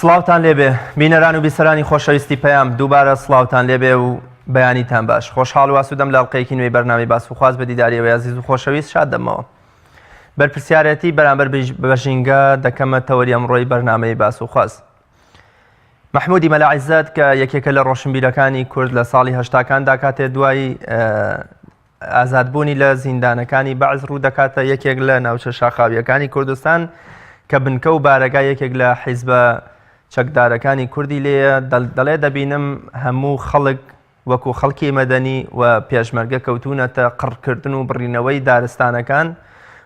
سڵاوتان لێبێ بینەران و بیسەرانی خۆشەویستی پەیام دووبارە سڵاوتان لێبێ و بەیانیتان باش خۆشحاڵ و ئاسوودەم لە ئەڵقەیەکی نوێی بەرنامەی باس و خواز بە دیداری ئێوەی ئازیز و خۆشەویست شاد دەبمەوە بەرپرسیارەتی بەرامبەر بە ژینگە دەکەمە تەوەری ئەمڕۆی بەرنامەی باس و خواز مەحمودی مەلا عیزەت کە یەکێکە لە ڕۆشنبیرەکانی کورد لە ساڵی هەشتاکاندا کاتێ دوای ئازادبوونی لە زیندانەکانی بەعس ڕوو دەکاتە یەکێک لە ناوچە شاخاویەکانی کوردستان کە بنکە و بارەگا یەکێک لە حیزبە چەکدارەکانی کوردی لێیە دەڵێ دەبینم هەموو خەڵک وەکو خەڵکی مەدەنی و پێشمەرگە کەوتوونەتە قڕکردن و بڕینەوەی دارستانەکان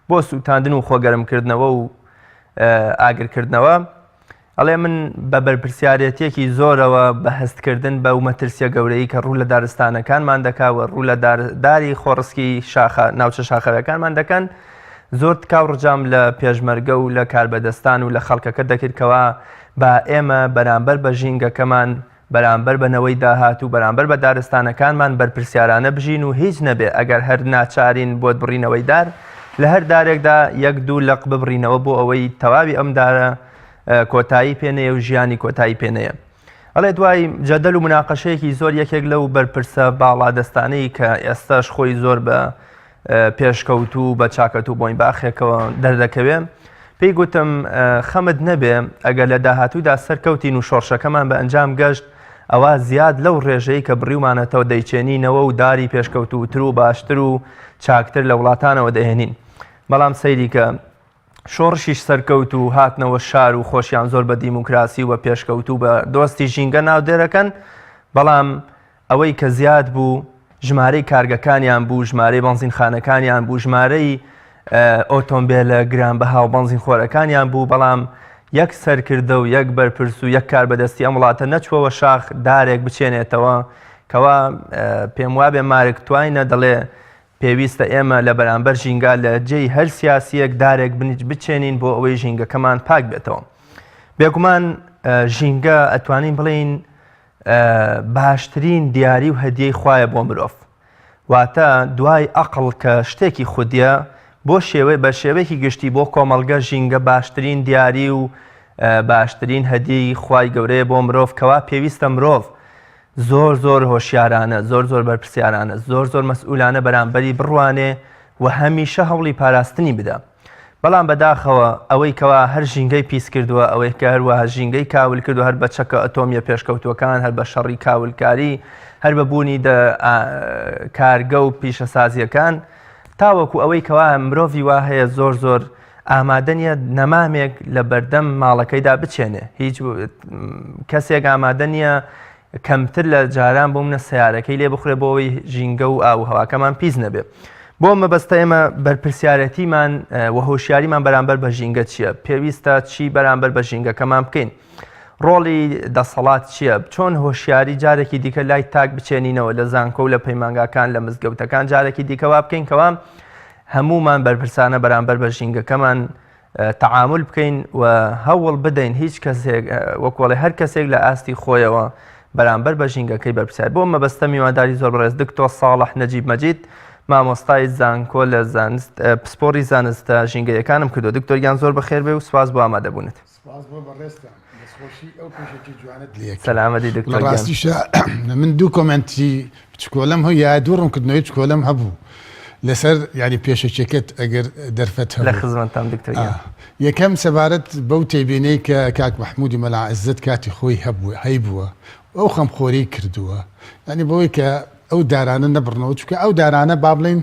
بۆ سووتاندن و خۆگەرمکردنەوە و ئاگرکردنەوە. ئەڵێ من بە بەرپرسیارێتیەکی زۆرەوە بە هەستکردن بەو مەترسیە گەورەی کە ڕوو لە دارستانەکانمان دەکا و ڕوو لە داری خۆڕسکی شاخە ناوچە شاخەوەکانمان دەکەن زۆر تکا و ڕجام لە پێشمەرگە و لە کاربەدەستان و لە خەڵکەکە دەکرد کەوا با ئێمە بەرامبەر بە ژینگەکەمان بەرامبەر بە نەوەی داهاتوو، بەرامبەر بە دارستانەکانمان بەرپرسیارانە بژین و هیچ نەبێ ئەگەر هەر ناچارین بۆ بڕینەوەی دار، لە هەر دارێکدا یەک دوو لق ببڕینەوە بۆ ئەوەی تەواوی ئەم دارە کۆتایی پێ نەیە و ژیانی کۆتایی پێ نەیە. ئەڵێ دوای جەدەل و مناقەشەیەکی زۆر یەکێک لەو بەرپرسە باڵادەستانەی کە ئێستاش خۆی زۆر بە پێشکەوتوو بە چاکەت و بۆینباخێکەوە دەردەکەوێ پێی گوتم خەمت نەبێ ئەگەر لە داهاتوودا سەرکەوتین و شۆڕشەکەمان بە ئەنجام گەشت ئەوە زیاد لەو ڕێژەی کە بڕیومانەتەوە دەیچێنینەوە و داری پێشکەوتووتر و باشتر و چاکتر لە وڵاتانەوە دەهێنین بەڵام سەیری کە شۆڕشیش سەرکەوت و هاتنەوە شار و خۆشیان زۆر بە دیموکراسی و بە پێشکەوتوو بە دۆستی ژینگە ناودێرەکەن بەڵام ئەوەی کە زیاد بوو ژمارەی کارگەکانیان بوو، ژمارەی بەنزینخانەکانیان بوو، ژمارەی ئۆتۆمبێلە گرانبەها و بەنزینخۆرەکانیان بوو، بەڵام یەک سەرکردە و یەک بەرپرس و یەک کاربەدەستی ئەم وڵاتە نەچووەوە شاخ دارێک بچێنێتەوە، کەوا پێم وابێ مارک تواینە دەڵێ پێویستە ئێمە لە بەرامبەر ژینگە لە جێی هەر سیاسییەک دارێک بچێنین بۆ ئەوەی ژینگەکەمان پاک بێتەوە. بێگومان ژینگە ئەتوانین بڵێین باشترین دیاری و هەدیەی خوایە بۆ مرۆڤ واتە دوای ئەقڵ کە شتێکی خودیە بۆ شێوەی بە شێوەیەکی گشتی بۆ کۆمەڵگە ژینگە باشترین دیاری و باشترین هەدیەی خوای گەورەیە بۆ مرۆڤ کەوا پێویستە مرۆڤ زۆر زۆر هۆشیارانە زۆر زۆر بەرپرسیارانە زۆر زۆر مەسئولانە بەرامبەری بڕوانێ و هەمیشە هەوڵی پاراستنی بدا. بەڵام بەداخەوە ئەوەی کەوا هەر ژینگەی پیس کردووە، ئەوەی کە هەروەها ژینگەی کاول کردووە هەر بە چەکە ئەتۆمییە پێشکەوتووەکان، هەر بە شەڕی کاولکاری، هەر بە بوونی دە کارگە و پیشەسازییەکان، تاوەکو ئەوەی کەوا مرۆڤی وا هەیە زۆر زۆر ئامادە نییە نەمامێک لە بەردەم ماڵەکەیدا بچێنێ، هیچ کەسێک ئامادە نییە کەمتر لە جاران بۆ منە سەیارەکەی لێ بخورێ بۆ ئەوەی ژینگە و ئاو و هەواکەمان پیس نەبێ. بۆ مەبەستە ئێمە بەرپرسیارەتیمان و هۆشیاریمان بەرامبەر بە ژینگە چییە؟ پێویستە چی بەرامبەر بە ژینگەکەمان بکەین؟ ڕۆڵی دەسەڵات چییە؟ چۆن هۆشیاری جارێکی دیکە لای تاک بچێنینەوە لە زانکۆ و لە پەیمانگاکان لە مزگەوتەکان جارێکی دیکە وا بکەین کەوا هەمومان بەرپرسانە بەرامبەر بە ژینگەکەمان تەعامول بکەین و هەوڵ بدەین هیچ کەسێک وەکوڵێ هەر کەسێک لە ئاستی خۆیەوە بەرامبەر بە ژینگەکەی بەرپرسیار بۆ مەبەستە میوانداری زۆر بەڕێز دکتۆر ساڵح نەجیب مەجید مامۆستای زانکۆ لە زانست پسپۆڕی زانستە ژینگەیەکانم کردو دکتۆر گیان زۆر بەخێر بێ و سپاس بۆ ئامادەبوونت. سپاس بۆ بەڕێزتان دەستخۆشی ئەو پێشەکی جوانەت لێ کرد. سەلامەتی دکتۆر لە گیان. ڕاستیشا من دوو کۆمێنتی بچکۆلەم هەیە یا دوو ڕوونکردنەوەی بچکۆلەم هەبوو لەسەر یانی پێشەکیەکەت ئەگەر دەرفەت لە هەبوو. خزمەتتام دکتۆر گیان. یەکەم سەبارەت بەو تێبینەی کە کاک مەحموودی مەلا عزەت کاتی خۆی هەبوو هەیبووە و ئەو خەمخۆریی کردووە یانی بەوەی کە ئەو دارانە نەبڕنەوە چونکە ئەو دارانە با بڵێین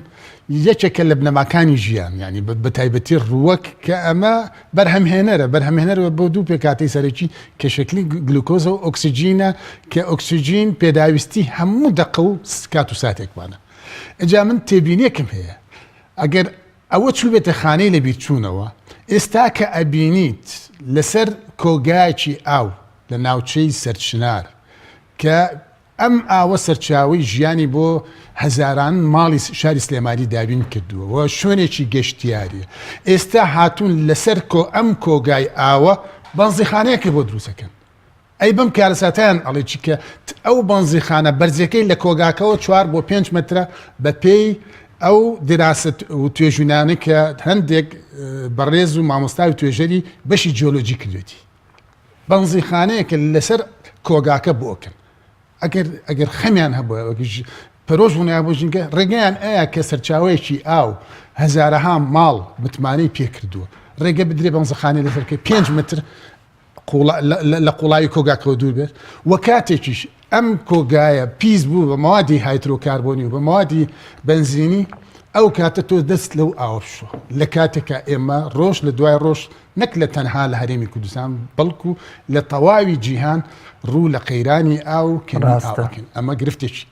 یەکێکە لە بنەماکانی ژیان یانی بە تایبەتی ڕووەک کە ئەمە بەرهەمهێنەرە بەرهەمهێنەر بۆ دوو پێکهاتەی سەرەکی کە شەکری گلوکۆزە و ئۆکسجینە کە ئۆکسجین پێداویستی هەموو دەقە و کات و ساتێکمانە ئینجا من تێبینێکم هەیە ئەگەر ئەوە چووبێتە خانەی لەبیرچوونەوە ئێستا کە ئەبینیت لەسەر کۆگایەکی ئاو لە ناوچەی سەرچنار کە ئەم ئاوە سەرچاوەی ژیانی بۆ هەزاران ماڵی شاری سلێمانی دابین کردووە و شوێنێکی گەشتیاریە، ئێستا هاتوون لەسەر کۆ ئەم کۆگای ئاوە بەنزیخانەیەکی بۆ دروستەکەن. ئەی بەم کارەساتەیان ئەڵێ چی کە ئەو بەنزیخانە بەرزیەکەی لە کۆگاکەوە چوار بۆ پێنج مەترە بەپێی ئەو دیراسە و توێژینانەی کە هەندێک بەڕێز و مامۆستا و توێژەری بەشی جیۆلۆجی کردوێتی. بەنزینخانەیەکە لەسەر کۆگاکە بۆکەن ئەگەر ئەگەر خەمیان هەبووە پەرۆش بوونایە بۆ ژینگە ڕێگەیان ئەیا کە سەرچاوەیەکی ئاو هەزارەها ماڵ متمانەی پێکردووە ڕێگە بدرێ بەنزخانەی لەسەر کە 5 متر لە قوڵایی کۆگاکەوە دوور بێت و کاتێکیش ئەم کۆگایە پیس بوو بە مەوادی هایدرۆکاربۆنی و بە مەوادی بەنزینی ئەو کاتە تۆ دەست لەو ئاوە بشۆ لە کاتێکا ئێمە ڕۆژ لە دوای ڕۆژ نەک لە تەنها لە هەرێمی کوردستان بەڵکو لە تەواوی جیهان ڕوو لە قەیرانی ئاو و کەمی ئاو ڕاستە. ئەکەین ئەمە گرفتێکی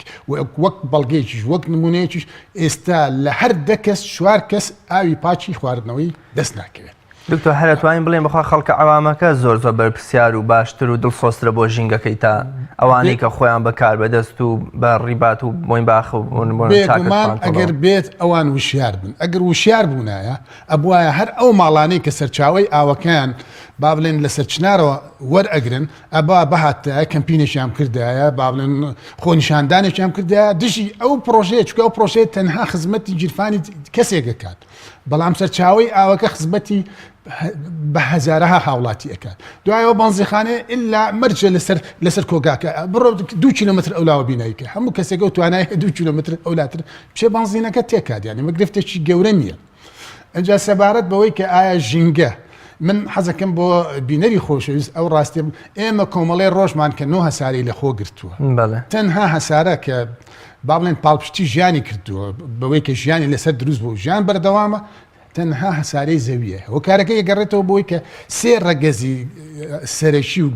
وەک بەڵگەیەکیش وەک نمونەیەکیش ئێستا لە هەر دە کەس چوار کەس ئاوی پاکی خواردنەوەی دەست ناکەوێت. دکتۆر هەر ئەتوانین بڵێین بەخوا خەڵکە عەوامەکە زۆر زۆر بەرپرسیار و باشتر و دڵسۆزترە بۆ ژینگەکەی تا ئەوانەی کە خۆیان بە کاربەدەست و بە ڕیبات و بۆین باخ و بۆن بۆن چاکە بێگومان ئەگەر بێت ئەوان وشیار بن ئەگەر وشیار بوونایە ئەبوایە هەر ئەو ماڵانەی کە سەرچاوەی ئاوەکەیان با بڵێن لە سەرچنارەوە وەرئەگرن ئەبا بهاتایە کەمپینێکیان بکردایە با بڵێن خۆنیشاندانێکیان بکردایە دژی ئەو پرۆژەیە چونکە ئەو پرۆژەیە تەنها خزمەتی گیرفانی کەسێک ئەکات بەڵام سەرچاوەی ئاوەکە خزمەتی بە هەزارەها هاوڵاتی ئەکات دوایەوە بەنزیخانەیە ئللا مەرجە لەسەر لەسەر کۆگاکە بڕۆ دو کیلومتر ئەولاوە بینایکە هەموو کەسێک ئەو توانای دو کیلومتر ئەولاتر بچێ بەنزینەکە تێکات یعنی مە گرفتێکی گەورە نییە ئەجا سەبارەت بەوەی کە ئایا ژینگە من حەزەکەم بۆ بینەری خۆشەویست ئەو ڕاستێ ئێمە کۆمەڵی ڕۆژمان کە نۆ هەساری لە خۆ گرتووە تەنها هەسارە کە با بڵێن پاڵپشتی ژیانی کردووە بەوەی کە ژیانی لەسەر دروست بوو ژیان بەردەوامە تەنها هەسارەی زەویە هۆکارەکەی ئەگەڕێتەوە بۆی کە سێ ڕەگەزی سەرەکی و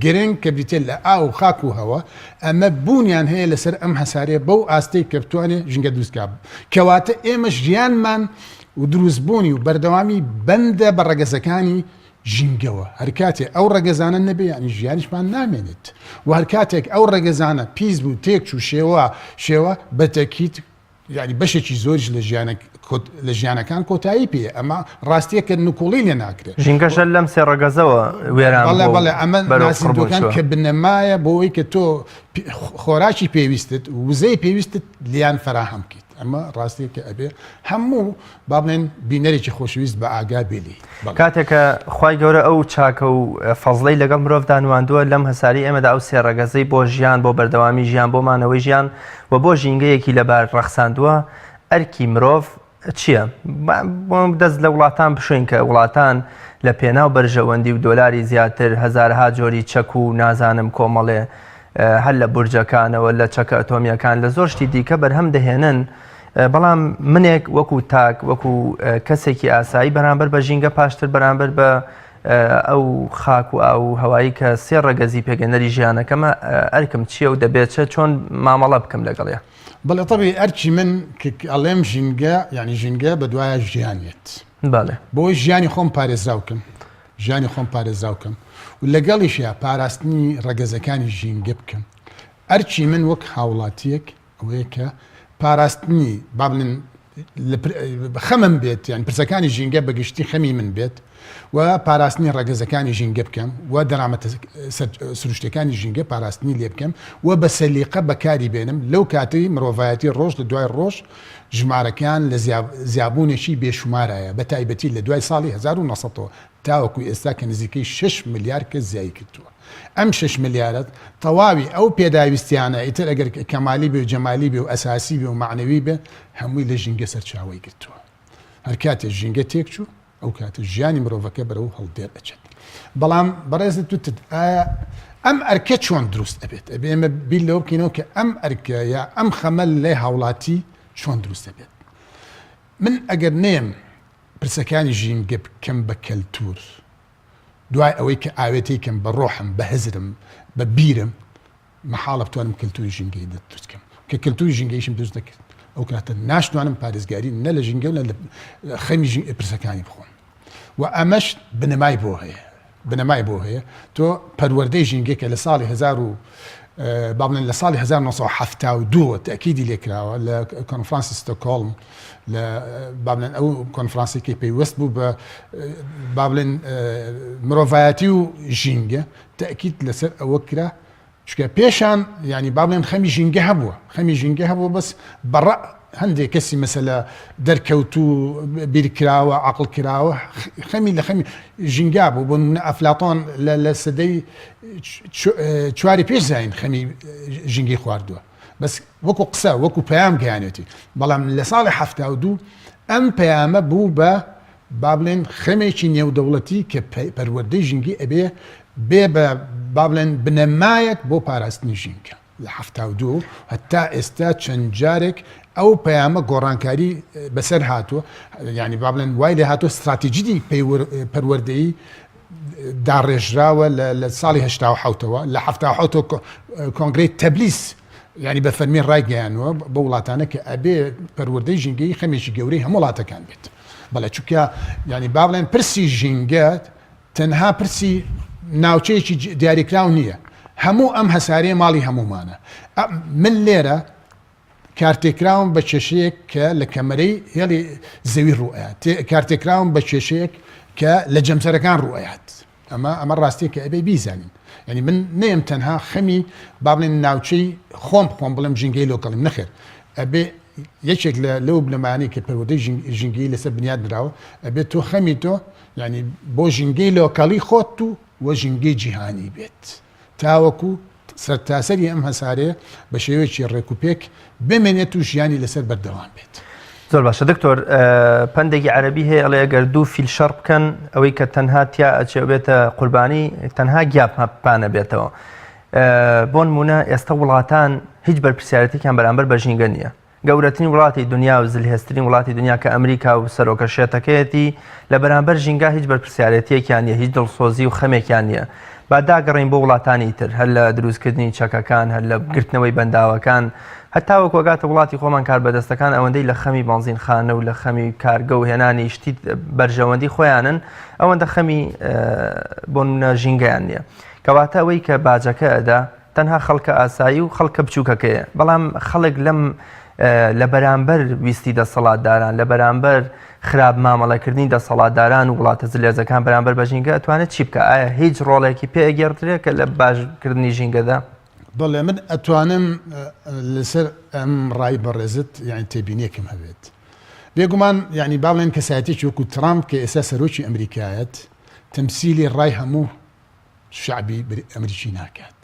گرنگ کە بریتە لە ئاو و خاک و هەوا ئەمە بوونیان هەیە لەسەر ئەم هەسارەیە بەو ئاستەی کە بتوانێت ژینگە دروستکا کەواتە ئێمە ژیانمان و دروستبوونی و بەردەوامی بەندە بە ڕەگەزەکانی ژینگەوە هەرکاتێ ئەو ڕەگەزانە نەبێ یعنی ژیانیشمان نامێنێت و هەرکاتێک ئەو ڕەگەزانە پیس بوو تێک چوو شێوە شێوە بەتەکیت یانی بەشێکی زۆریش لە ژیانە لە ژیانەکان کۆتایی پێ ئەمە ڕاستیەکە نکوڵی لێ ناکرێت. ژینگەش هەر لەم سێ ڕەگەزەوە وێران بەڵێ بووە و بەڵێ ئەمە بەرەو قڕبوون ناسیندوەکان چووە. کە بنەمایە بۆ ئەوەی کە تۆ خۆراکی پێویستت وزەی پێویستت لیان فەراهەم بکەیت ئەمە ڕاستیەکە ئەبێ هەموو با بڵێن بینەرێکی خۆشەویست بە ئاگا بێ لێی. بەڵێ. کاتێک کە خوای گەورە ئەو چاکە و فەزڵەی لەگەڵ مرۆڤدا نواندووە لەم هەسارەی ئێمەدا ئەو سێ ڕەگەزەی بۆ ژیان بۆ بەردەوامی ژیان بۆ مانەوەی ژیان و بۆ ژینگەیەکی لەبار ڕەخساندووە ئەرکی مرۆڤ چییە؟ بۆ دەست لە وڵاتان بشۆین کە وڵاتان لە پێناو بەرژەوەندی و دۆلاری زیاتر هەزارەها جۆری چەک و نازانم کۆمەڵێ هەر لە بورجەکانەوە لە چەکە ئەتۆمیەکان لە زۆر شتی دیکە بەرهەم دەهێنن بەڵام منێک وەکو تاک وەکو کەسێکی ئاسایی بەرامبەر بە ژینگە پاشتر بەرامبەر بە ئەو خاک و ئاو و هەوایی کە سێ ڕەگەزی پێگەنەری ژیانەکەمە ئەرکم چییە و دەبێت چە چۆن مامەڵە بکەم لەگەڵیا؟ بەڵێ تەبی ئەرکی من کە ئەڵێم ژینگە یانی ژینگە بە دوایە ژیان یەت بەڵێ. بۆی ژیانی خۆم پارێزراو کەم ژیانی خۆم پارێزراو کەم و لەگەڵیشیا پاراستنی ڕەگەزەکانی ژینگە بکەم ئەرکی من وەک هاوڵاتیەک ئەوەیە کە پاراستنی با بڵێن خەمم بێت یان پرسەکانی ژینگە بە گشتی خەمی من بێت و پاراستنی ڕەگەزەکانی ژینگە بکەم و دەرامەتە سروشتەکانی ژینگە پاراستنی لێ بکەم و بە سەلیقە بەکاری بێنم لەو کاتەی مرۆڤایەتی ڕۆژ لە دوای ڕۆژ ژمارەکان لە زیابوونێکی بێشومارایە بە تایبەتی لە دوای ساڵی 1970 تاوەکو ئێستا کە نزیکەی 6 ملیار کەس زیایی کردووە. ئەم شەش ملیارە تەواوی ئەو پێداویستیانە ئیتر ئەگەر کەمالی بێ و جەمالی بێ و ئەساسی بێ و مەعنەوی بێ هەمووی لە ژینگە سەرچاوەی گرتووە. هەر کاتێ ژینگە تێکچوو ئەو کاتە ژیانی مرۆڤەکە بەرەو هەڵدێر ئەچێت. بەڵام بەڕێزت وتت ئایا ئەم ئەرکە چۆن دروست ئەبێت؟ ئەبێ ئێمە بیر لەوە بکەینەوە کە ئەم ئەرکە یا ئەم خەمە لای هاوڵاتی چۆن دروست ئەبێت؟ من ئەگەر نەیەم پرسەکانی ژینگە بکەم بە کەلتوور، دوای ئەوەی کە ئاوێتەی کەم بە ڕۆحم، بە هزرم، بە بیرم، مەحاڵە بتوانم کەلتووری ژینگەیی دروست کەم. کە کەلتووری ژینگەییشم دروست نەکرد، ئەو کاتە ناشتوانم پارێزگاری نە لە ژینگە و نە لە خەمی پرسەکانی بخۆم. و ئەمەش بنەمای بۆ هەیە. بنەمای بۆ هەیە. تۆ پەروەردەی ژینگە کە لە ساڵی هەزار و با بڵێن لە ساڵی 1972 تەئکیدی لێکراوە لە کۆنفرانسی ستۆکهۆڵم لە با بڵێن ئەو کۆنفرانسی کە پەیوەست بوو بە با بڵێن مرۆڤایەتی و ژینگە تەئکید لەسەر ئەوە کرا چونکە پێشان یانی با بڵێن خەمی ژینگە هەبووە خەمی ژینگە هەبووە بەس بەڕە. هەندێک کەسی مەسەلە دەرکەوتوو بیرکراوە عەقڵ کراوە خەمی لە خەمی ژینگا بوو بۆ نمونە ئەفلاتۆن لە سەدەی چواری پێش زین خەمی ژینگەی خواردووە بەس وەکو قسە وەکو پەیام گەیانێتی بەڵام لە ساڵی 72 ئەم پەیامە بوو بە با بڵێن خەمێکی نێودەوڵەتی کە پەروەردەی ژینگەی ئەبێ بێ بە با بڵێن بنەمایەک بۆ پاراستنی ژینگە. لە 72 هەتا ئێستا چەند جارێک ئەو پەیامە گۆڕانکاری بەسەر هاتووە یعنی با بڵێن وای لێ هاتووە ستراتیجیی پەروەردەیی داڕێژراوە لە ساڵی 1970ەوە لە 1970 کۆنگرەی تەبلیس یعنی بە فەرمی ڕایگەیانوە بە وڵاتانە کە ئەبێ پەروەردەی ژینگەی خەمێکی گەورەی هەموو وڵاتەکان بێت بەڵێ چونکە یعنی با بڵێن پرسی ژینگە تەنها پرسی ناوچەیەکی دیاریکراو نییە هەموو ئەم هەسارەیە ماڵی هەموومانە من لێرە کارتێکراوم بە کێشەیەک کە لە کەمەرەی هێڵی زەوی ڕوئەیات کارتێکراوم بە کێشەیەک کە لە جەمسەرەکان ڕوئەیات ئەمە ئەمە ڕاستیەکە ئەبێ بیزانین یعنی من نەیەم تەنها خەمی با بڵێن ناوچەی خۆم خۆم بڵێم ژینگەی لۆکەڵیم نەخێر ئەبێ یەکێک لە لەو بنەمایانەی کە پەروەردەی ژینگەی لەسەر بنیات نراوە ئەبێت تۆ خەمی تۆ یعنی بۆ ژینگەی لۆکەڵی خۆت و وە ژینگەی جیهانی بێت تاوەکو سەرتاسەری ئەم هەسارەیە بە شێوەیەکی ڕێکوپێک بمێنێت و ژیانی لەسەر بەردەوام بێت. زۆر باشە دکتۆر پەندێکی عەرەبی هەیە ئەڵێ ئەگەر دوو فیل شەڕ بکەن ئەوەی کە تەنها تیا ئەچێ بێتە قوربانی تەنها گیا پانە بێتەوە بۆ نمونە ئێستا وڵاتان هیچ بەرپرسیارەتێکیان بەرامبەر بە ژینگە نییە گەورەترین وڵاتی دنیا و زلهێزترین وڵاتی دنیا کە ئەمریکا و سەرۆکە شێتەکەیەتی لە بەرامبەر ژینگە هیچ بەرپرسیارێتیەکیان نیە هیچ دڵسۆزی و خەمێکیان نییە با داگەڕین بۆ وڵاتانی تر هەر لە دروستکردنی چەکەکان هەر لە گرتنەوەی بەنداوەکان هەتاوەکو ئەگاتە وڵاتی خۆمان کاربەدەستەکان ئەوەندەی لە خەمی بەنزینخانە و لە خەمی کارگە و هێنانی شتی بەرژەوەندی خۆیانن ئەوەندە خەمی بۆ نمونە ژینگەیان نییە کەواتە ئەوەی کە باجەکە ئەدا تەنها خەڵکە ئاسایی و خەڵکە بچووکەکەیە، بەڵام خەڵک لەم لە بەرامبەر ویستی دەسەڵاتداران، لە بەرامبەر خراپ مامەڵەکردنی دەسەڵاتداران و وڵاتە زلێزەکان بەرامبەر بە ژینگە ئەتوانێت چی بکا؟ ئایا هیچ ڕۆڵێکی پێ ئەگێڕدرێ کە لە باشکردنی ژینگەدا؟ بەڵێ من ئەتوانم لەسەر ئەم ڕای بەڕێزت یانی تێبینیەکم هەبێت. بێگومان یانی با بڵێن کەسایەتێکی وەکو ترامپ کە ئێستا سەرۆکی ئەمریکایەت تەمسیلی ڕای هەموو شەعبی ئەمریکی ناکات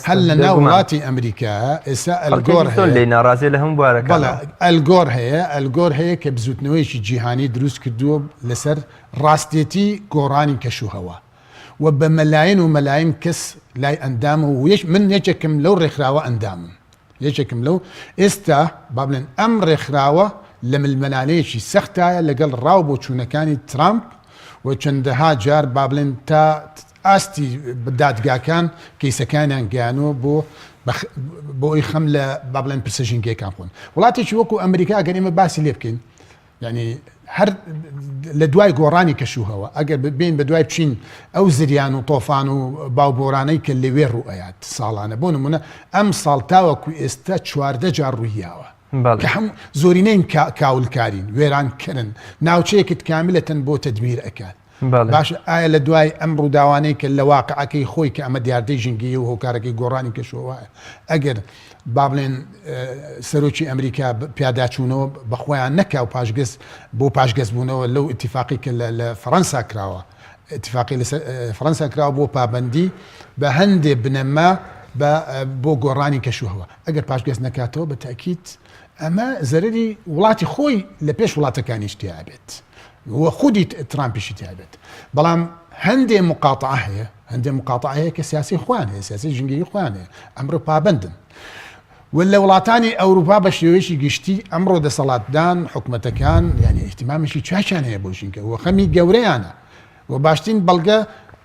هەر لە ناو وڵاتی ئەمریکا ئێستا ئەلگۆر هەیە ناڕازی لە هەموو بوارەکان ئەلگۆر هەیە ئەلگۆر هەیە کە بزوتنەوەیەکی جیهانی دروست کردووە لەسەر ڕاستێتی گۆڕانی کەشوهەوا و بە مەلاین و مەلاین کەس لای ئەندامە و من یەکێکم لەو ڕێکخراوە ئەندامم یەکێکم لەو ئێستا با بڵێن ئەم ڕێکخراوە لە ململانێیەکی سەختایە لەگەڵ ڕا و بۆچوونەکانی ترامپ و چەندەها جار با بڵێن تا ئاستی دادگاکان کەیسەکانیان گەیانووە بۆ بۆ ئەوی خەم لە با بڵێن پرسە ژینگەیەکان خۆن وڵاتێکی وەکو ئەمریکا گەر ئێمە باسی لێ بکەین یانی هەر لە دوای گۆڕانی کەشوهەوا ئەگەر بین بە دوای بچین ئەو زریان و تۆفان و باوبۆرانەی کە لەوێ ڕوئەیات ساڵانە بۆ نمونە ئەم ساڵ تاوەکو ئێستا 14 جار ڕوویاوە کە هەم زۆرینەین کاولکارین وێرانکەرن ناوچەیەکت کاملەتەن بۆ تەدمیر ئەکات باشە ئایا لە دوای ئەم ڕووداوانەی کە لە واقعەکەی خۆی کە ئەمە دیاردەی ژینگەیی و هۆکارەکەی گۆڕانی کەشوهەوایە ئەگەر با بڵێن سەرۆکی ئەمریکا پیاداچوونەوە بە خۆیان نەکا و پاشگەز بۆ پاشگەزبوونەوە لەو ئیتیفاقی کە لە فەڕەنسا کراوە ئیتیفاقی لەسەر فەڕەنسا کراوە بۆ پابەندی بە هەندێ بنەما بە بۆ گۆڕانی کەشوهەوا ئەگەر پاشگەز نەکاتەوە بە تاکیت ئەمە زەرری وڵاتی خۆی لە پێش وڵاتەکانیش تیا بێت و خودی ترامپیشی تیا بێت بەڵام هەندێ مقاتعە هەیە هەندێ مقاتعە هەیە کە سیاسی خۆیان هەیە سیاسی ژینگەیی خۆیان هەیە ئەمڕۆ پابەندن و لە وڵاتانی ئەوروپا بە شێوەیەکی گشتی ئەمڕۆ دەسەڵاتدان حکومەتەکان یعنی اهتمامێکی چاکیان هەیە بۆ ژینگە و خەمی گەورەیانە و باشترین بەڵگە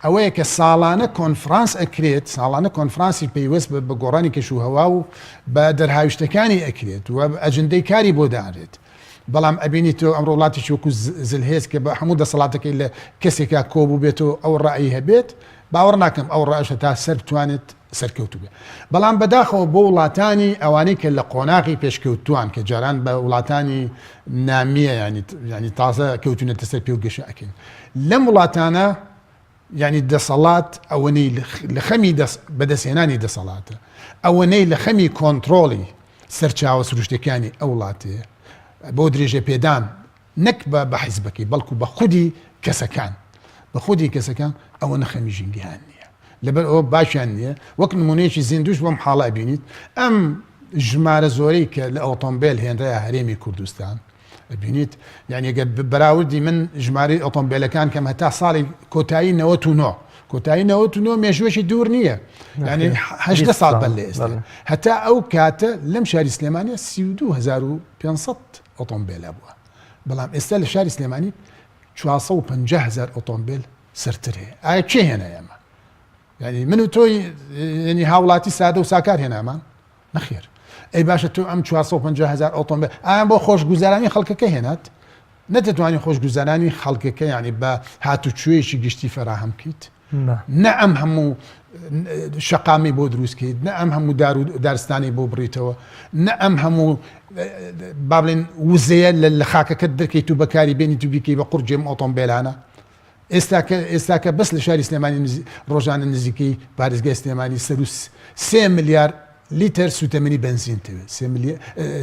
ئەوەیە کە ساڵانە کۆنفرانس ئەکرێت ساڵانە کۆنفرانسی پەیوەست بە گۆڕانی کەش و هەوا و بە دەرهاویشتەکانی ئەکرێت و ئەجندەی کاری بۆ دانرێت بەڵام ئەبینی تۆ ئەمڕۆ وڵاتێکی وەکو زلهێز کە بە هەموو دەسەڵاتەکەی لە کەسێکا کۆبووبێتەوە ئەو ڕەئی هەبێت باوەڕ ناکەم ئەو ڕەئەشە تا سەر بتوانێت سەرکەوتوو بێت بەڵام بەداخەوە بۆ وڵاتانی ئەوانەی کە لە قۆناغی پێشکەوتووان کە جاران بە وڵاتانی نامیە ینی ینی تازە کەوتونەتە سەر پێ و گەشە ئەکەین لەم وڵاتانە یانی دەسەڵات ئەوەنەی لە خەمی بەدەستهێنانی دەسەڵاتە، ئەوەنەی لە خەمی کۆنتڕۆڵی سەرچاوە سروشتیەکانی ئەو وڵاتەیە. بۆ درێژە پێدان نەک بە بە حیزبەکەی بەڵکو بە خودی کەسەکان بە خودی کەسەکان ئەوە نەخەمی ژینگەیان نییە لەبەر ئەوە باکیان نییە وەک نمونەیەکی زیندوش بۆم حاڵە ئەبینیت ئەم ژمارە زۆرەی کە لە ئۆتۆمبێل هێنرایە هەرێمی کوردستان ئەبینیت یعنی گەر بەراوردی من ژمارەی ئۆتۆمبیلەکان کەم هەتا ساڵی کۆتایی 99 کۆتایی 99 مێژوەکی دوور نییە یعنی هەشدە ساڵ بەر لە ئێستا هەتا ئەو کاتە لەم شاری سلێمانە 32500 ئۆتۆمبیل هەبووە بەڵام ئێستا لە شاری سلێمانی 450 هزار ئۆتۆمبیل سەرتر هەیە ئایا کێ هێنای ئەمە یعنی من و تۆی یعنی هاوڵاتی سادە و ساکار هێنامان نەخێر ئەی باشە تۆ ئەم 450 هزار ئۆتۆمبیل ئایا بۆ خۆشگوزارانی خەڵکەکە هێنات نەتەتوانی خۆشگوزارانی خەڵکەکە یعنی بە هاتوچوەیەکی گشتی فەراهەم بکەیت نە ئەم هەموو شەقامی بۆ دروستکەیت نە ئەم هەموو دار و دارستانی بۆ بڕیتەوە نە ئەم هەموو با بڵێن وزەیە لە خاکەکەت دەکەیت و بەکاری بێنیت و بیکەی بە قورجێم ئۆتۆمبیلانە ئێستاکە ئێستاکە بەس لە شاری سلێمانی ڕۆژانە نزیکەی پارێزگای سلێمانی سەر و سێ ملیار لیتر سوتەمەنی بەنزین تەوێت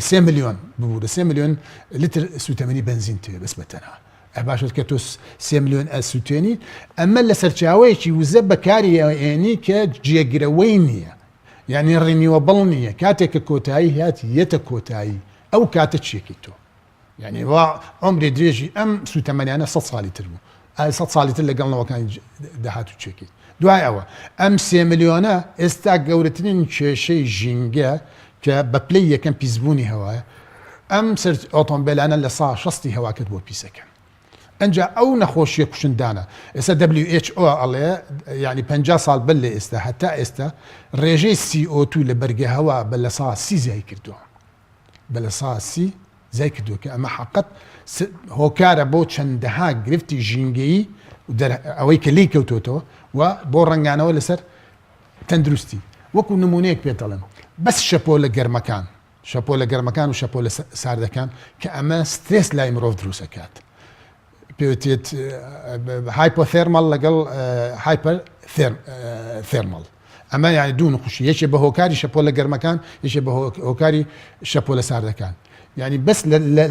سێ ملیۆن ببوورە سێ ملیۆن لیتر سوتەمەنی بەنزین تەوێت بەس بە تەنها باشە کە تۆ سێ ملیۆن ئەسووتێنی ئەمە لە سەرچاوەیەکی وزە بەکاری ئێنی کە جێگرەوەی نییە یعنی renewable نییە کاتێک کە کۆتایی هات یەتە کۆتایی ئەو کاتە چیەکەی تۆ یعنی وا عمری درێژی ئەم سوتەمەنیانە سە ساڵی تر بوو ئای سە ساڵی تر لەگەڵ نەوەکانی داهات و چێکەی دوای ئەوە ئەم سێ ملیۆنە ئێستا گەورەترین کێشەی ژینگە کە بە پلەی یەکەم پیسبوونی هەوایە ئەم سەر ئۆتۆمبیلانە لە سا شەستی هەواکەت بۆ پیسەکەن ئەجا ئەو نەخۆشیە کوشندانە ئێستا WHO ئەڵێ یعنی 50 ساڵ بەر لە ئێستا هەتا ئێستا ڕێژەی CO2 لە بەرگە هەوا بە لە سا سی زیای کردووە بە لە سا سی زیای کردووە کە ئەمە حەقەت هۆکارە بۆ چەندەها گرفتی ژینگەیی ئەوەی کە لی کەوتۆتەوە و بۆ ڕەنگانەوە لەسەر تەندروستی وەکو نمونەیەک پێت دەڵێم بەس شەپۆلە گەرمەکان شەپۆلە گەرمەکان و شەپۆلە ساردەکان کە ئەمە سترێس لای مرۆڤ دروست ئەکات پێوتێت hypothermal لەگەڵ hyperthermal ئەمە یعنی دوو نخوشی یەکێ بە هۆکاری شەپۆلە گەرمەکان یەکێ بە هۆکاری شەپۆلە ساردەکان یعنی بەس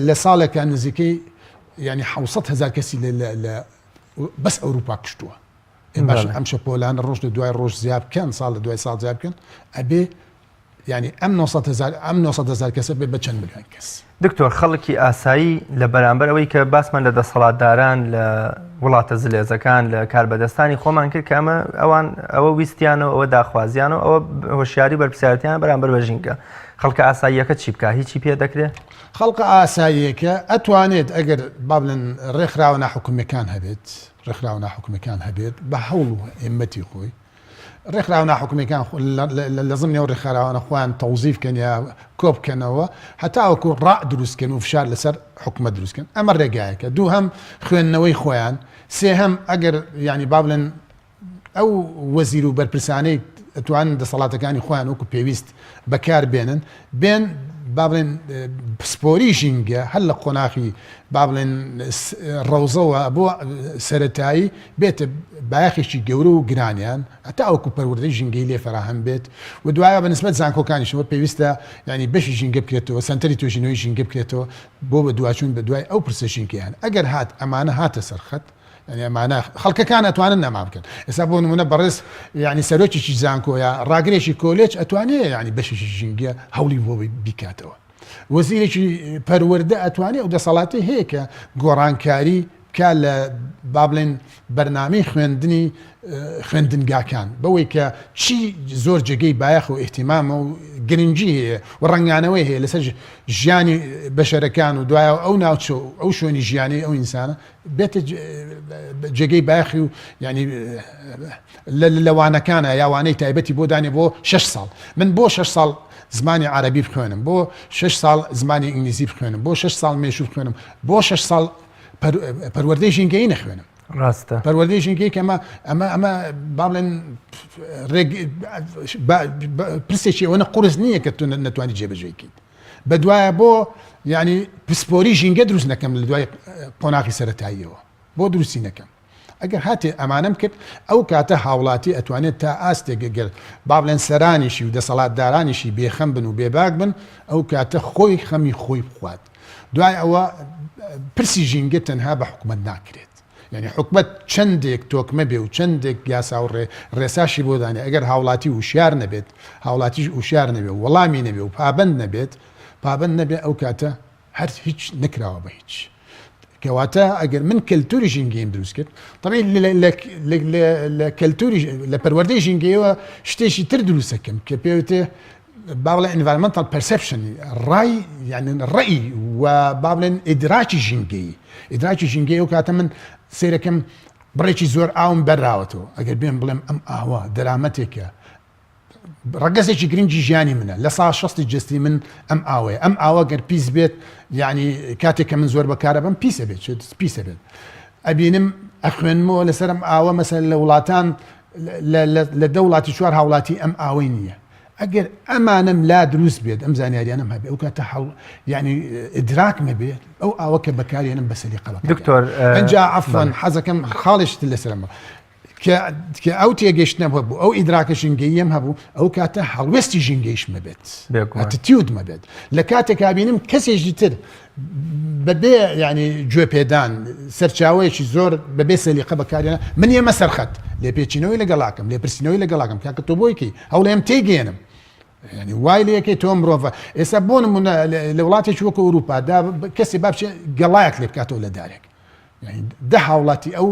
لە ساڵێکە نزیکەی یعنی 600 هزار کەسی لە بەس ئەوروپا کوشتووە باشە ئەم شەپۆلانە ڕۆژ لە دوای ڕۆژ زیاد بکەن ساڵ لە دوای ساڵ زیاد بکەن ئەبێ یعنی ئەم 900 هزار ئەم 900 هزار کەسە بێ بە چەند ملیۆن کەس. دکتۆر خەڵکی ئاسایی لە بەرامبەر ئەوەی کە باسمان لە دەسەڵاتداران لە وڵاتە زلێزەکان لە کاربەدەستانی خۆمان کرد کە ئەمە ئەوان ئەوە ویستیانەوە ئەوە داخوازیانەوە ئەوە هۆشیاری بەرپرسیارەتیان بەرامبەر بە ژینگە خەڵکە ئاساییەکە چی بکە هیچی پێ دەکرێت؟ خەڵکە ئاساییەکە ئەتوانێت ئەگەر با بڵێن ڕێکخراوە ناحکومیەکان هەبێت ڕێکخراوە ناحکومیەکان هەبێت بە هەوڵ و هیمەتی خۆی ڕێکخراوە ناحکومیەکان لە زمنی ئەو ڕێکخراوانە خۆیان تەوزیف کەن یا کۆ بکەنەوە هەتاوەکو ڕا دروستکەن و فشار لەسەر حکومەت دروستکەن ئەمە ڕێگایەکە دووهەم خوێندنەوەی خۆیان سێهەم ئەگەر ینی با بڵێن ئەو وەزیر و بەرپرسانەی ئەتوانن دەسەڵاتەکانی خۆیان وەکو پێویست بەکار بێنن بێن با بڵێن پسپۆری ژینگە هەر لە قۆناخی با بڵێن ڕەوزەوە بۆ سەتایی بێتە بایەخێکی گەورە و گرانیان هەتا ئەوکو پەروەردەی ژینگەی لێ فەراهەم بێت و دوایە بە نسبەت زانکۆکانیشەوە پێویستە ینی بەشی ژینگە بکرێتەوە سەنتەری توێژینەوەی ژینگە بکرێتەوە بۆ بە دواچوون بە دوای ئەو پرسە ژینگەیان ئەگەر هات ئەمانە هاتە سەرخەت یعنی ئەمانە خەڵکەکان ئەتوانن ئەما بکەن ئێستا بۆ نمونە بەڕێز یعنی سەرۆکێکی زانکۆ یا ڕاگرێکی کۆلێج ئەتوانێ یعنی بەشێکی ژینگە هەوڵی بۆ بیکاتەوە وەزیرێکی پەروەردە ئەتوانێ ئەو دەسەڵاتی هەیە کە گۆڕانکاری بکا لە با بڵێن بەرنامەی خوێندنی خوێندنگاکان بەوەی کە چی زۆر جێگەی بایەخ و ئیهتیمامە و گرنگی هەیە و ڕەنگانەوەی هەیە لەسەر ژیانی بەشەرەکان و دوایە ئەو ناوچە و ئەو شوێنی ژیانی ئەو ئینسانە بێتە جێگەی بایەخی و یعنی لە وانەکانە یا وانەی تایبەتی بۆ دانێ بۆ شش ساڵ من بۆ شش ساڵ زمانی عربی بخوێنم بۆ شش ساڵ زمانی ئینگلیزی بخوێنم بۆ شش ساڵ مێژوو بخوێنم بۆ شش ساڵ پەروەردەی ژینگەیی نەخوێنم ڕاستە پەروەردەی ژینگەی کە ئەمە ئەمە ئەمە با بڵێن پرسێکی ئەوەنە قورس نییە کە تۆ نەتوانی جێبەجێی کەیت بەدوایە بۆ یعنی پسپۆری ژینگە دروست نەکەم لە دوای قۆناغی سەتاییەوە بۆ دروستی نەکەم ئەگەر هاتێ ئەمانەم کرد ئەو کاتە هاوڵاتی ئەتوانێت تا ئاستێک گەر با بڵێن سەرانیشی و دەسەڵاتدارانیشی بێخەم بن و بێباک بن ئەو کاتە خۆی خەمی خۆی بخوات. دوای ئەوە پرسی ژینگە تەنها بە حکومەت ناکرێت. یانی حکومەت چەندێک تۆکمە بێ و چەندێک یاسا و ڕێساشی بۆ دانێ ئەگەر هاوڵاتی وشیار نەبێت، هاوڵاتیش وشیار نەبێ و وەڵامی نەبێ و پابەند نەبێت، پابەند نەبێ ئەو کاتە هەر هیچ نەکراوە بە هیچ. کەواتە ئەگەر من کەلتوری ژینگەیم دروست کرد، تەبعی لە کەلتوری لە پەروەردەی ژینگەیەوە شتێکی تر دروست دەکەم کە پێوتێ با بڵێن environmental perception ڕای یعنی ڕەئی و با بڵێن ئیدراکی ژینگەیی ئیدراکی ژینگەی ئەو کاتە من سەیرەکەم بڕێکی زۆر ئاوم بەراوەتەوە ئەگەر بێم بڵێم ئەم ئاوە دەرامەتێکە ڕەگەزێکی گرنگی ژیانی منە لە سا شەستی جستی من ئەم ئاوەیە ئەم ئاوە گەر پیس بێت یعنی کاتێک کە من زۆر بەکارە بم پیسە بێت پیسە بێت ئەبینم ئەخوێنمەوە لەسەرم ئاوە مەسەر لە وڵاتان لە دە وڵاتی چوار هاوڵاتی ئەم ئاوەی نییە ئەگەر ئەمانەم لا دروست بێت ئەم زانیاریانەم هەبێ ئەو کاتە هەڵ یعنی ئیدراکم هەبێ ئەو ئاوە کە بەکارێنم بە سەلیقە بەکارێنم دکتۆر ئەنجا عەفوەن حەزەکەم خاڵێکی تر لەسەرم کە کە ئەو تێگەشتنەم هەبوو ئەو ئیدراکە ژینگەییەم هەبوو ئەو کاتە هەڵوێستی ژینگەیشم هەبێت بێگومان. attitude م هەبێت لە کاتێکا بینم کەسێکی تر بەبێ یانی گوێ پێدان سەرچاوەیەکی زۆر بەبێ سەلیقە بەکارێنە من یەمە سەرخەت لێپێچینەوەی لەگەڵاکەم لێپرسینەوەی لەگەڵاکەم کاکە تۆ بۆیکی هەوڵێم تێگەێنم ینی وای لەکەی تۆ مرۆڤە ئێستا بۆ نمونە لە وڵاتێکی وەکو ئەوروپا دا کەسی بابچێ گەڵایەک لێ بکاتەوە لە دارێک دە هاوڵاتی ئەو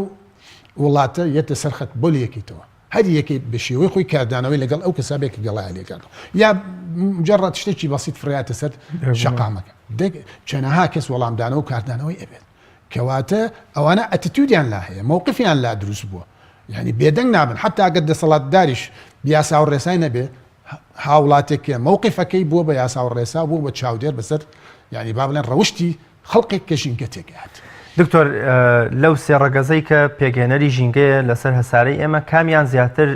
وڵاتە یەتە سەرخەت بۆ لەکەیتەوە هەر یەکەی بە شێوەی خۆی کاردانەوەی لەگەڵ ئەو کەسە بێ کە گەڵایە لێ کردووە یا مجرد شتێکی بەسیت فڕیاتە سەر شەقامەکە دەک چەنەها کەس وەڵامدانەوە و کاردانەوەی ئەبێت کەواتە ئەوانە attitude یان لا هەیە مەوقفیان لا دروست بووە یعنی بێدەنگ نابن حتا ئەگەر دەسەڵاتداریش یاسا و ڕێسای نەبێ هاوڵاتێک کە مەوقفەکەی بووە بە یاسا و ڕێسا بووە بە چاودێر بەسەر یعنی با بڵێن ڕەوشتی خەڵکێک کە ژینگە تێکئەیات. دکتۆر لەو سێ ڕەگەزەی کە پێکهێنەری ژینگەیە لەسەر هەسارەی ئێمە کامیان زیاتر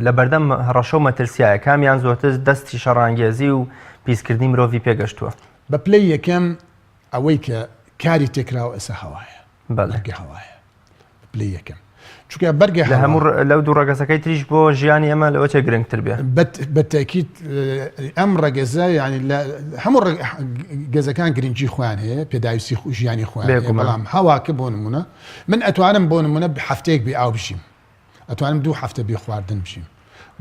لە بەردەم هەڕەشە و مەترسیایە کامیان زۆرتر دەستی شەڕانگێزی و پیسکردنی مرۆڤی پێگەشتووە؟ بە پلەی یەکەم ئەوەی کە کاری تێکراوە ئێستا هەوایە بەرگە هەوایە. پلەی یەکەم چونکە بەرگە لە هەموو لەو دوو ڕەگەزەکەی تریش بۆ ژیانی ئێمە لەوە چێ گرنگتر بێ بە تاکیت ئەم ڕەگەزە یعنی لە هەموو گەزەکان گرنگی خۆیان هەیە پێداویستی ژیانی خۆیان بەڵام هەواکە بۆ نمونە من ئەتوانم بۆ نمونە هەفتەیەک بێ ئاو بژیم ئەتوانم دوو هەفتە بێ خواردن بژیم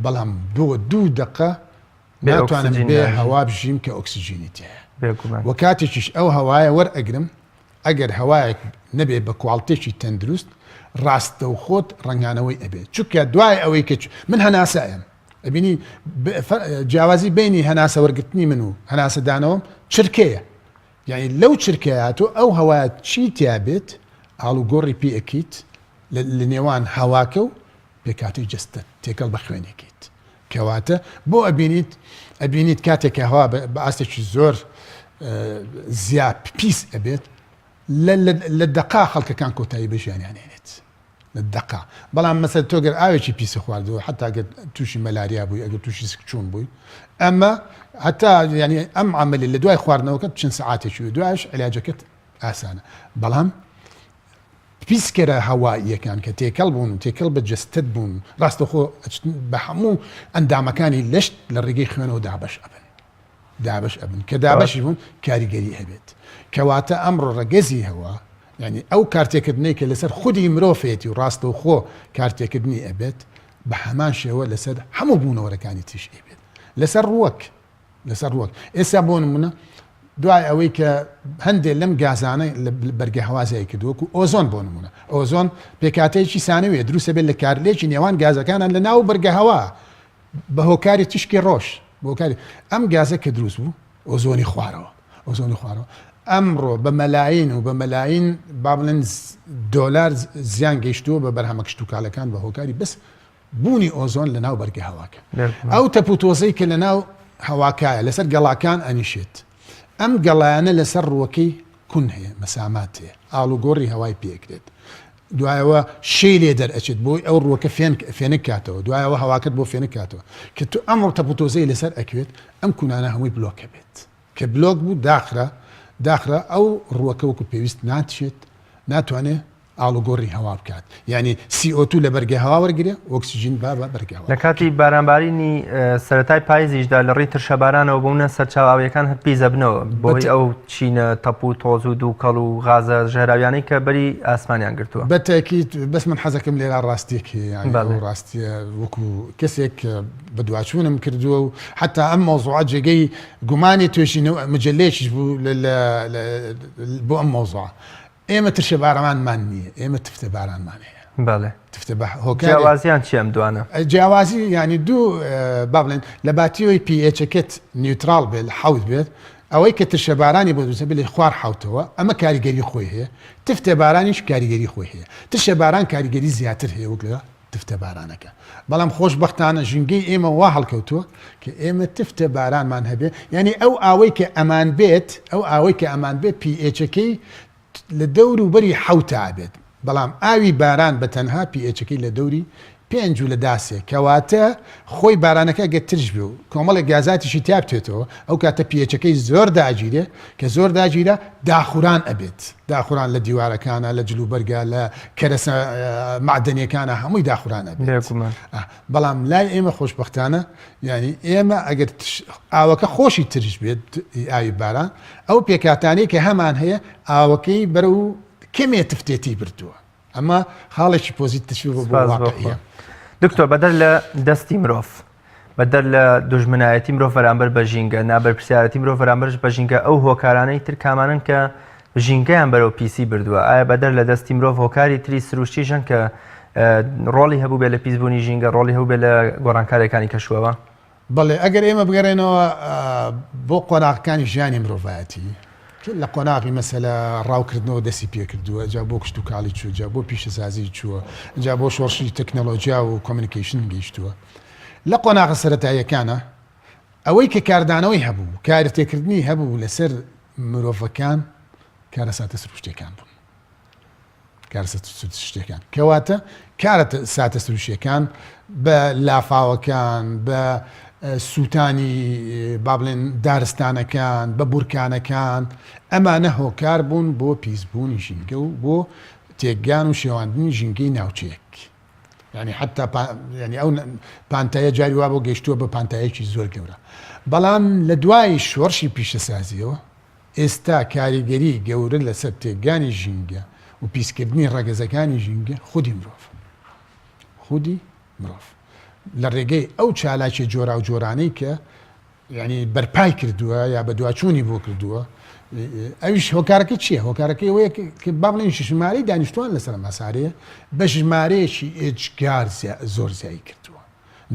بەڵام بۆ دوو دقە ناتوانم بێ هەوا بژیم کە ئۆکسجینی تێیە و کاتێکیش ئەو هەوایە وەرئەگرم ئەگەر هەوایەک نەبێ بە کواڵتێکی تەندروست ڕاستەوخۆت ڕەنگانەوەی ئەبێت چونکە دوای ئەوەی کە من هەناسە ئەم ئەبینی جیاوازی بینی هەناسە وەرگرتنی من و هەناسە دانەوەم چرکەیە یعنی لەو چرکەیە تۆ ئەو هەوایە چی تیا بێت ئاڵوگۆڕی پێ ئەکەیت لە نێوان هەواکە و پێکهاتەی جەستەت تێکەڵ بە خوێنێکیت کەواتە بۆ ئەبینیت ئەبینیت کاتێک کە هەوا بە ئاستێکی زۆر زیاد پیس ئەبێت لە دەقا خەڵکەکان کۆتایی بە ژیانیان هێنێت لە دەقا بەڵام مەسەر تۆ گەر ئاوێکی پیسە خواردەوە حتا گەر تووشی مەلاریا بووی ئەگەر تووشی سکچوون بووی ئەمە هەتا ینی ئەم عملی لە دوای خواردنەوەکە چەند سعاتێکی و دوایش علاجەکەت ئاسانە بەڵام پیسکەرە هەواییەکان کە تێکەڵ بوون و تێکەڵ بە جەستەت بوون، ڕاستەوخۆ ئەچن بە هەموو ئەندامەکانی لەشت لە ڕێگەی خوێنەوە دابەش ئەبن. دابەش ئەبن. کە دابەشی بوون کاریگەری هەبێت. کەواتە ئەمڕۆ ڕەگەزی هەوا، یانی ئەو کارتێکردنەی کە لەسەر خودی مرۆڤێتی و ڕاستەوخۆ کارتێکردنی ئەبێت، بە هەمان شێوە لەسەر هەموو بوونەوەرەکانی تریش ئەیبێت. لەسەر ڕووەک. لەسەر ڕووەک ئێستا بۆ نمونە دوای ئەوەی کە هەندێک لەم گازانە لە بەرگە هەوا زیای کرد وەکو ئۆزۆن بۆ نمونە ئۆزۆن پێکاتەیەکی سانەویە دروستە بێت لە کارلێکی نێوان گازەکانە لە ناو بەرگە هەوا بە هۆکاری تیشکی ڕۆژ بۆ کاری ئەم گازە کە دروست بوو ئۆزۆنی خوارەوە ئۆزۆنی خوارەوە ئەمڕۆ بە مەلاین و بە مەلاین با بڵێن دۆلار زیان گەیشتووە بە بەرهەمە کشتوکالەکان بە هۆکاری بەس بوونی ئۆزۆن لە ناو بەرگە هەواکە. ئەو تەپ و تۆزەی کە لە ناو هەواکایە لەسەر گەڵاکان ئەنیشێت. ئەم گەڵایانە لەسەر ڕووەکەی کون هەیە، مەسامات هەیە، ئاڵوگۆڕی هەوای پێ ئەکرێت. دوایەوە شێی لێ دەرئەچێت بۆی ئەو ڕووەکە فێنک فێنک کاتەوە. دوایەوە هەواکەت بۆ فێنک کاتەوە. کە تۆ ئەم تەپ و تۆزەی لەسەر ئەکوێت، ئەم کونانە هەمووی بلۆک ئەبێت. کە بلۆک بوو داخرا، داخرا ئەو ڕووەکە وەکو پێویست ناچێت، ناتوانێ. ئاڵوگۆڕی هەوا بکات یانی CO2 لە بەرگە هەوا وەرگرێ ئۆکسجین با بە بەرگە هەوا. لە کاتی بارانبارینی سەرەتای پایزیشدا لە ڕێی ترشەبارانەوە بوونە سەرچاوە ئاوییەکان هەر پیس ئەبنەوە بەهۆی ئەو چینە تەپ و تۆز و دووکەڵ و غازە ژەهراویانەی کە بەری ئاسمانیان گرتووە. بە تەئکید بەس من حەزەکەم لێرە ڕاستیەک هەیە یانی ئەو ڕاستیە وەکو کەسێک کە بەدواچوونم کردووە و حەتا ئەم مەوزوعە جێگەی گومانی توێژینەوە مجەلەیەکیش بوو بۆ ئەم مەوزوعە ئێمە ترشە بارانمان نییە ئێمە تفتە بارانمان هەیە. بەڵێ. تفتە بە هۆکارێک. جیاوازیان چیە ئەم دوانە؟ جیاوازی یانی دوو با بڵێن لە باتیەوەی pH ەکەت neutral بێت حەوت بێت ئەوەی کە ترشە بارانی بۆ دروست بێت لە خوار حەوتەوە ئەمە کاریگەری خۆی هەیە تفتە بارانیش کاریگەری خۆی هەیە ترشە باران کاریگەری زیاتر هەیە وەک لە تفتە بارانەکە بەڵام خۆشبەختانە ژینگەی ئێمە وا هەڵکەوتووە کە ئێمە تفتە بارانمان هەبێ یعنی ئەو ئاوەی کە ئەمان بێت ئەو ئاوەی کە ئەمان بێت pH ەکەی لە دەور و بەری حەوتا بێت بەڵام ئاوی باران بە تەنها pH ەکەی لە دەوری پێنج و لە داسێ کەواتە خۆی بارانەکە گەر ترش بێ و کۆمەڵێک گازاتیشی تیا بتوێتەوە ئەو کاتە pH ەکەی زۆر داگیرێ کە زۆر داگیرا داخوران ئەبێت داخوران لە دیوارەکانە لە جلوبەرگا لە کەرەسە مەعدەنیەکانە هەمووی داخوران ئەبێت بێگومان بەڵام لای ئێمە خۆشبەختانە یعنی ئێمە ئەگەر ئاوەکە خۆشی ترش بێت ئاوی باران ئەو پێکهاتانەی کە هەمان هەیە ئاوەکەی بەرەو کەمێ تفتێتی بردووە ئەمە خاڵێکی پۆزیتیڤ بۆ واقعیە. دکتۆر بەدەر لە دەستی مرۆڤ بەدەر لە دوژمنایەتی مرۆڤ بەرامبەر بە ژینگە نابەرپرسیارەتی مرۆڤ بەرامبەرش بە ژینگە ئەو هۆکارانەی تر کامانن کە ژینگەیان بەرەو پیسی بردووە ئایا بەدەر لە دەستی مرۆڤ هۆکاری تری سروشتی ژەن کە ڕۆڵی هەبوو بێ لە پیسبوونی ژینگە ڕۆڵی هەبوو بێ لە گۆڕانکاریەکانی کەشوهەوا؟ بەڵێ ئەگەر ئێمە بگەڕێنەوە بۆ قۆناغەکانی ژیانی مرۆڤایەتی لە قۆناغی مەسەلە ڕاوکردنەوە دەستی پێکردووە جا بۆ کشتوکاڵی چوو جا بۆ پیشەسازی چووە جا بۆ شۆڕشی تەکنەلۆجیا و communication گەیشتووە لە قۆناغە سەرەتاییەکانە ئەوەی کە کاردانەوەی هەبوو کارتێکردنی هەبوو لەسەر مرۆڤەکان کارەساتە سروشتەکان بوون کارەساتە سروشتیەکان کەواتە کارەساتە سروشتیەکان بە لافاوەکان بە سووتانی با بڵێن دارستانەکان بە بورکانەکان ئەمانە هۆکار بوون بۆ پیسبوونی ژینگە و بۆ تێکگان و شێواندنی ژینگەی ناوچەیەک یعنی حتا یعنی ئەو پانتایە جاری وا بۆ گەیشتووە بە پانتایەکی زۆر گەورە بەڵام لە دوای شۆڕشی پیشەسازیەوە ئێستا کاریگەری گەورە لەسەر تێکدانی ژینگە و پیسکردنی ڕەگەزەکانی ژینگە خودی مرۆڤە. خودی مرۆڤ لە ڕێگەی ئەو چالاکیە جۆراوجۆرانەی کە یعنی بەرپای کردووە یا بەدواچوونی بۆ کردووە ئەویش هۆکارەکە چییە هۆکارەکەی ئەوەیە کە با بڵێین ژمارەی دانیشتوان لەسەر ئەم هەسارەیە بە ژمارەیەکی ئێجگار زۆر زیایی کردووە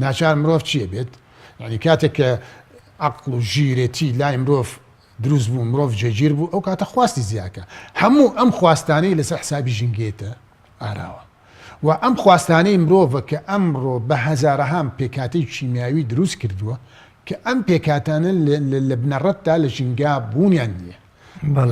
ناچار مرۆڤ چییە بێت یعنی کاتێک کە عەقڵ و ژیرێتی لای مرۆڤ دروست بوو مرۆڤ جێگیر بوو ئەو کاتە خواستی زیاکە هەموو ئەم خواستانەی لەسەر حسابی ژینگەیەتە ئاراوە و ئەم خواستانەی مرۆڤە کە ئەمڕۆ بە هەزارەهام پێکهاتەی کیمیاوی دروست کردووە کە ئەم پێکهاتانە لە بنەڕەتدا لە ژینگا بوونیان نییە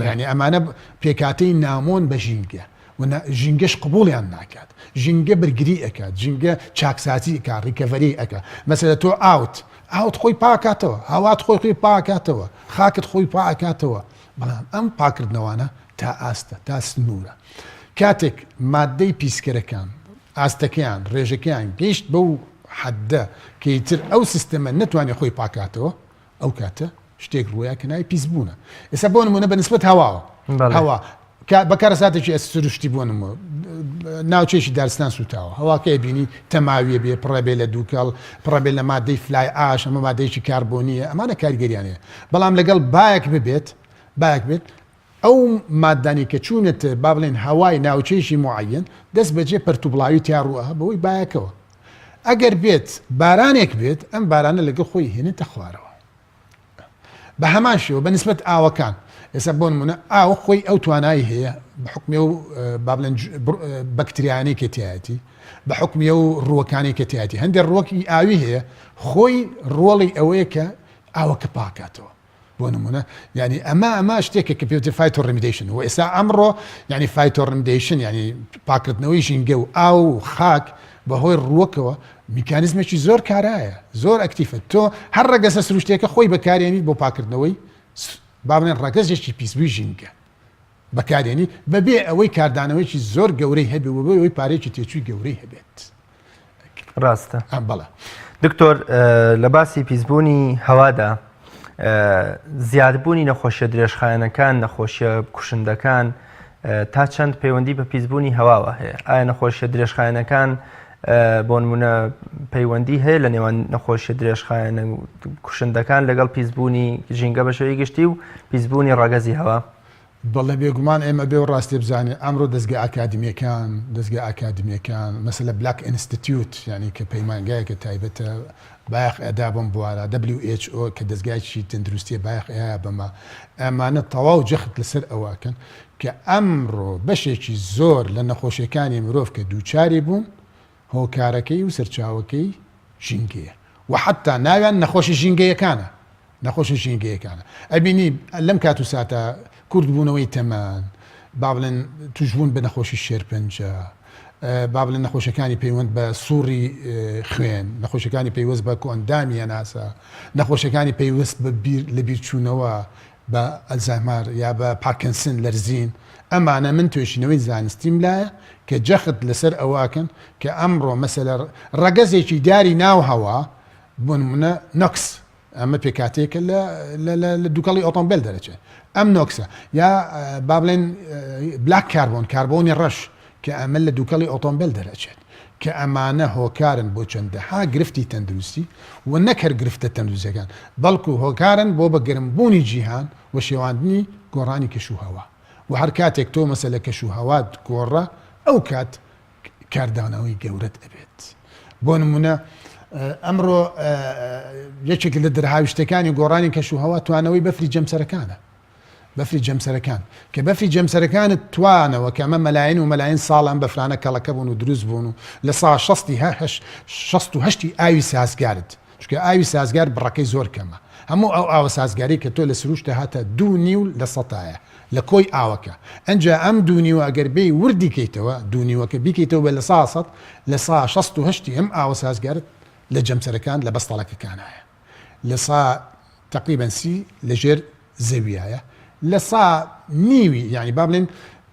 یانی ئەمانە پێکهاتەی نامۆن بە ژینگە و ژینگەش قبوڵیان ناکات ژینگە بەرگری ئەکات ژینگە چاکسازی ئەکات recovery ئەکات مەسەلە تۆ ئاوت ئاوت خۆی پاکاتەوە هەوات خۆی خۆی پاکاتەوە خاکت خۆی پاکاتەوە بەڵام ئەم پاکردنەوانە تا ئاستە تا سنوورە کاتێک مادەی پیسکەرەکان ئاستەکەیان ڕێژەکەیان گەیشت بەو حەدە کە ئیتر ئەو سیستەمە نەتوانێت خۆی پاکاتەوە ئەو کاتە شتێک ڕوویا کە ناوی پیسبوونە ئێستا بۆ نمونە بە نسبەت هەواوە هەوا بە کارەساتێکی ئەس سروشتی بۆ نموە ناوچێکی دارستان سوتاوە هەواکەی بینی تەماویە بێ پڕە بێ لە دووکەڵ پڕە بێ لە مادەی fly ash ئەمە مادەیەکی کاربۆنیە ئەمانە کاریگەریانەیە بەڵام لەگەڵ بایەک ببێت بایەک بێت ئەو ماددانەی کە چوونەتە با بڵێن هەوای ناوچەیەکی موعەیەن دەست بەجێ پەرتوبڵاوی تیا ڕووئەها بەهۆی بایەکەوە. ئەگەر بێت بارانێک بێت ئەم بارانە لەگەڵ خۆی هێنێتە خوارەوە. بە هەمان شێوە بە نسبەت ئاوەکان ئێستا بۆ نمونە ئاو خۆی ئەو توانایی هەیە بە حکمی ئەو با بڵێن بەکتریانەی کە تیایەتی بە حکمی ئەو ڕووەکانی کە تیایەتی هەندێک ڕووەکی ئاوی هەیە خۆی ڕۆڵی ئەوەیە کە ئاوەکە پاکاتەوە. بۆ نمونە یعنی ئەمە ئەمە شتێکە کە پێوتێ phytoremediation و ئێستا ئەمڕۆ یعنی phytoremediation یعنی پاکردنەوەی ژینگە و ئاو و خاک بەهۆی ڕووەکەوە میکانیزمێکی زۆر کارایە زۆر active ە تۆ هەر ڕەگەزە سروشتێکە خۆی بەکارێنیت بۆ پاکردنەوەی با بڵێن ڕەگەزێکی پیسبووی ژینگە. بەکارێنی بەبێ ئەوەی کاردانەوەیەکی زۆر گەورەی هەبێ و بەبێ ئەوەی پارەیەکی تێچووی گەورەی هەبێت. ڕاستە. بەڵێ. دکتۆر لە باسی پیسبوونی هەوادا زیادبوونی نەخۆشیە درێژخایەنەکان نەخۆشیە کوشندەکان تا چەند پەیوەندی بە پیسبوونی هەواوە هەیە ئایا نەخۆشیە درێژخایەنەکان بۆ نمونە پەیوەندی هەیە لە نێوان نەخۆشیە درێژخایەنە کوشندەکان لەگەڵ پیسبوونی ژینگە بە شێوەی گشتی و پیسبوونی ڕەگەزی هەوا؟ بەڵێ بێگومان ئێمە بێ و ڕاستیە بزانین ئەمڕۆ دەزگا ئاکادمیەکان دەزگا ئاکادمیەکان مەسەلە Black Institute یانی کە پەیمانگایەکە تایبەتە بایەخ ئەدا بەم بوارە WHO کە دەزگایەکی تەندروستیە بایەخ ئەیا بەمە ئەمانە تەواو جەخت لەسەر ئەوە ئەکەن کە ئەمڕۆ بەشێکی زۆر لە نەخۆشیەکانی مرۆڤ کە دووچاری بوون هۆکارەکەی و سەرچاوەکەی ژینگەیە و حەتتا ناویان نەخۆشی ژینگەیەکانە نەخۆشی ژینگەیەکانە ئەبینی لەم کات و ساتە کورت بوونەوەی تەمەن با بڵێن توشبوون بە نەخۆشی شێرپەنجە با بڵێن نەخۆشەکانی پەیوەند بە سوڕی خوێن نەخۆشەکانی پەیوەست بە کۆئەندامی هەناسە نەخۆشەکانی پەیوەست بە بیر لە بیرچوونەوە بە ئەلزایمەر یا بە پارکنسن، لەرزین، ئەمانە من توێژینەوەی زانستیم لایە کە جەخت لەسەر ئەوە ئەکەن کە ئەمڕۆ مەسەلە ڕەگەزێکی دیاری ناو هەوا بۆ نمونە NOx ئەمە پێکهاتەیەکە لە لە دووکەڵی ئۆتۆمبێل دەرەچێت ئەم NOx ە یا با بڵێن black carbon کاربۆنی ڕەش کە ئەمە لە دووکەڵی ئۆتۆمبێل دەرئەچێت، کە ئەمانە هۆکارن بۆ چەندەها گرفتی تەندروستی و نەک هەر گرفتە تەندروستیەکان، بەڵکو هۆکارن بۆ بە گەرمبوونی جیهان و شێواندنی گۆڕانی کەش و هەوا و هەر کاتێک تۆ مەسەلە کەش و هەوات گۆڕا ئەو کات کاردانەوەی گەورەت ئەبێت. بۆ نمونە ئەمڕۆ یەکێک لە دەرهاویشتەکانی گۆڕانی کەش و هەوا توانەوەی بەفری جەمسەرەکانە. بەفری جەمسەرەکان. کە بەفری جەمسەرەکانت توانەوە کە ئەمە مەلاین و مەلاین ساڵە ئەم بەفرانە کەڵەکە بوون و دروست بوون و لە سا شەستی هە هەش 68ی ئاوی سازگارت چونکە ئاوی سازگار بڕەکەی زۆر کەمە هەموو ئەو ئاوە سازگاری کە تۆ لە سروشتە هاتە دوو نیو لە سەتایە لە کۆی ئاوەکە ئەنجا ئەم دوو نیوە ئەگەر بێی وردی کەیتەوە دوو نیوەکە بیکەیتەوە بە لە سا سەد لە سا 68ی ئەم ئاوە سازگارت لە جەمسەرەکان لە بەستەڵەکەکانایە لە سا تەقریبەن سی لە ژێر زەویایە لە سا نیوی یانی با بڵێن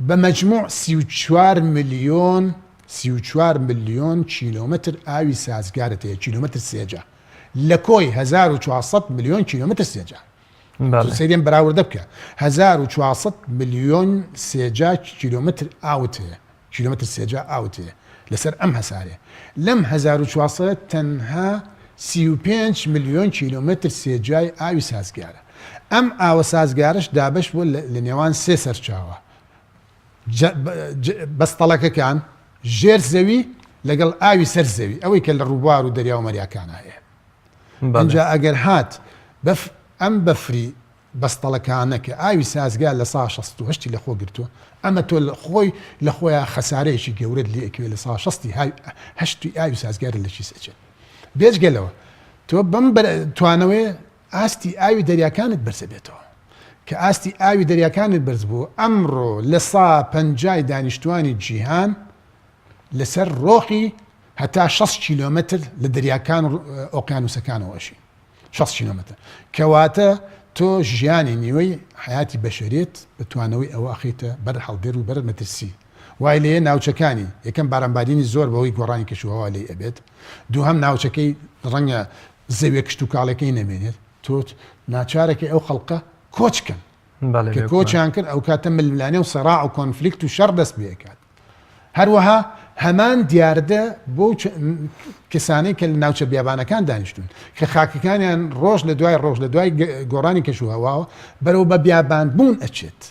بە مەجموع 34 ملیۆن 34 ملیۆن کیلۆمەتر ئاوی سازگارت هەیە کیلۆمەتر سێجا لە کۆی 1400 ملیۆن کیلۆمەتر سێجا سەیرێن بەراوردە بکە 1400 ملیۆن سێجا کیلۆمەتر ئاوت هەیە کیلۆمەتر سێجا ئاوت هەیە لەسەر ئەم هەسارەیە. لەم 1400 تەنها 35 ملیۆن کیلۆمەتر سێجای ئاوی سازگارە. ئەم ئاوە سازگارەش دابەش بووە لە نێوان سێ سەرچاوە، بەستەڵەکەکان، ژێر زەوی لەگەڵ ئاوی سەر زەوی، ئەوەی کە لە ڕووبار و دەریا و مەریاکانا هەیە. ئینجا ئەگەر هات بەف ئەم بەفری بەستەڵەکانە کە ئاوی سازگار لە سا 68 ی لە خۆ گرتووە، ئەمە تۆ خۆی لە خۆیا خەسارەیەکی گەورەت لێ ئەکەوێ لە سا شەستی هەشتی ئاوی سازگارت لە کیس ئەچێت. بێجگە لەوە تۆ بەم توانەوەیە ئاستی ئاوی دەریاکانت بەرز ئەبێتەوە. کە ئاستی ئاوی دەریاکانت بەرز بوو ئەمڕۆ لە سا پەنجای دانیشتوانی جیهان لەسەر ڕۆخی هەتا 60 کیلۆمەتر لە دەریاکان و ئۆقیانوسەکانەوە ئەژین. 60 کیلۆمەتر کەواتە تۆ ژیانی نیوەی حەیاتی بەشەریەت بە توانەوەی ئەوە ئەخەیتە بەر هەڵدێر و بەر مەترسی وای لێیە ناوچەکانی یەکەم بارانبارینی زۆر بەهۆی گۆڕانی کەشوهەوا لێی ئەبێت دووهەم ناوچەکەی ڕەنگە زەویە کشتوکاڵەکەی نەمێنێت تۆ ناچارەکەی ئەو خەڵکە کۆچ کەن کە کۆچیان کرد ئەوکاتە ململانێ و سەراع و conflict و شەڕ دەست پێکات هەروەها هەمان دیاردە بۆ کەسانەی کە لە ناوچە بیابانەکان دانیشتون کە خاکەکانیان ڕۆژ لە دوای ڕۆژ لە دوای گۆڕانی کەش و هەواوە بەرەو بە بیابان بوون ئەچێت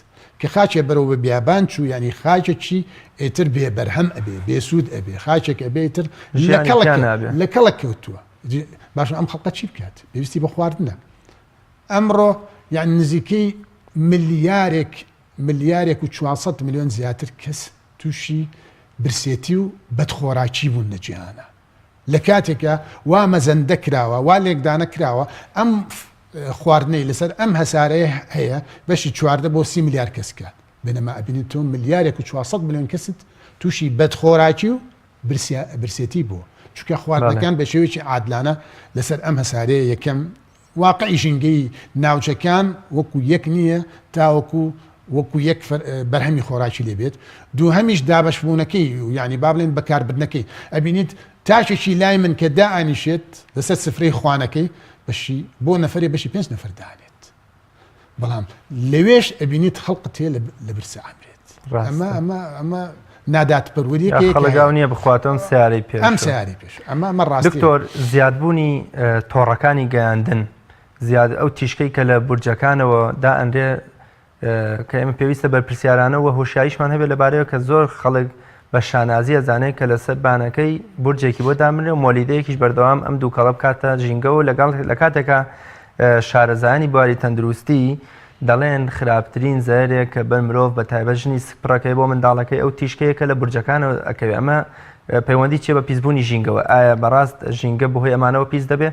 کە خاکێ بەرەو بە بیابان چوو ینی خاکێکی ئیتر بێ بەرهەم ئەبێ بێسوود ئەبێ خاکێک ئەبێ ئیتر لە کەڵک لە کەڵک کەوتووە باشە ئەم خەڵقە چی بکات پێویستی بە خواردنە ئەمڕۆ یان نزیکەی ملیارێک ملیارێک و 400 ملیۆن زیاتر کەس تووشی برسێتی و بەدخۆراکی بوون لە جیهانا لە کاتێکا وا مەزەندە کراوە وا لێکدانە کراوە ئەم خواردنەی لەسەر ئەم هەسارەیە هەیە بەشی 14 بۆ سی ملیار کەس کات بنەما ئەبینی تۆ ملیارێک و 400 ملیۆن کەست تووشی بەدخۆراکی و برسێتی بووە چونکە خواردنەکان بە شێوەیەکی عادلانە لەسەر ئەم هەسارەیە یەکەم واقعی ژینگەیی ناوچەکان وەکو یەک نییە تاوەکو. وەکو یەک بەرهەمی خۆراکی لێ بێت، دووهەمیش دابەشبوونەکەی یانی با بڵێین بەکاربردنەکەی، ئەبینیت تاکێکی لای من کە دائەنیشێت لەسەر سفرەی خوانەکەی بەشی بۆ نەفەرێ بەشی پێنج نەفەر دانێت، بەڵام لەوێش ئەبینیت خەڵقت هەیە لە برسا ئەمرێت. ئەمە ئەمە ئەمە نادادپەروەرییەکەیە کە خەڵک ئەو نییە بخواتەوە ئەم سیارەی پێش ئەم سیارەی پێش ئەمە ئەمە ڕاستییە. دکتۆر زیادبوونی تۆڕەکانی گەیاندن زیاد ئەو تیشکەی کە لە بورجەکانەوە دائەنرێ کە ئێمە پێویستە بەرپرسیارانە و هۆشیاریشمان هەبێت لەبارەیەوە کە زۆر خەڵک بە شانازی ئەزانێت کە لەسەر بانەکەی بورجێکی بۆ دامنرێ و مۆلیدەیەکیش بەردەوام ئەم دووکەڵە بکاتە ژینگەوە لەگەڵ لە کاتێکا شارەزایانی بواری تەندروستی دەڵێن خراپترین زەرێک کە بەر مرۆڤ بە تایبەت ژنی سکپڕەکەی بۆ منداڵەکەی ئەو تیشکەیە کە لە بورجەکانەوە ئەکەوێ ئەمە پەیوەندی چیە بە پیسبوونی ژینگەوە ئایا بەڕاست ژینگە بەهۆی ئەمانەوە پیس دەبێ؟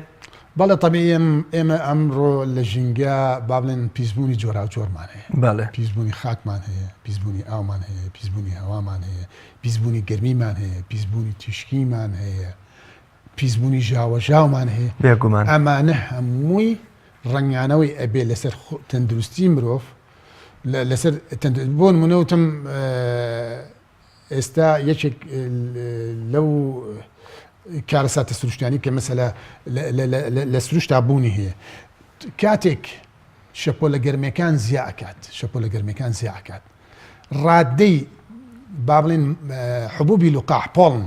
بەڵێ تەبیعی ئێم ئێمە ئەمڕۆ لە ژینگە با بڵێن پیسبوونی جۆراوجۆرمان هەیە. بەڵێ. پیسبوونی خاکمان هەیە، پیسبوونی ئاومان هەیە، پیسبوونی هەوامان هەیە، پیسبوونی گەرمیمان هەیە، پیسبوونی تیشکیمان هەیە، پیسبوونی ژاوەژاومان هەیە. بێگومان. ئەمانە هەمووی ڕەنگانەوەی ئەبێ لەسەر تەندروستی مرۆڤ، لەسەر بۆ نموونە وتم ئێستا یەکێک لەو کارەساتە سروشتیانی کە مەسەلە لە سروشتا بوونی هەیە کاتێک شەپۆلە گەرمەکان زیا ئەکات شەپۆلە گەرمەکان زیا ئەکات ڕادەی با بڵێن حبوبی لقاح پۆڵن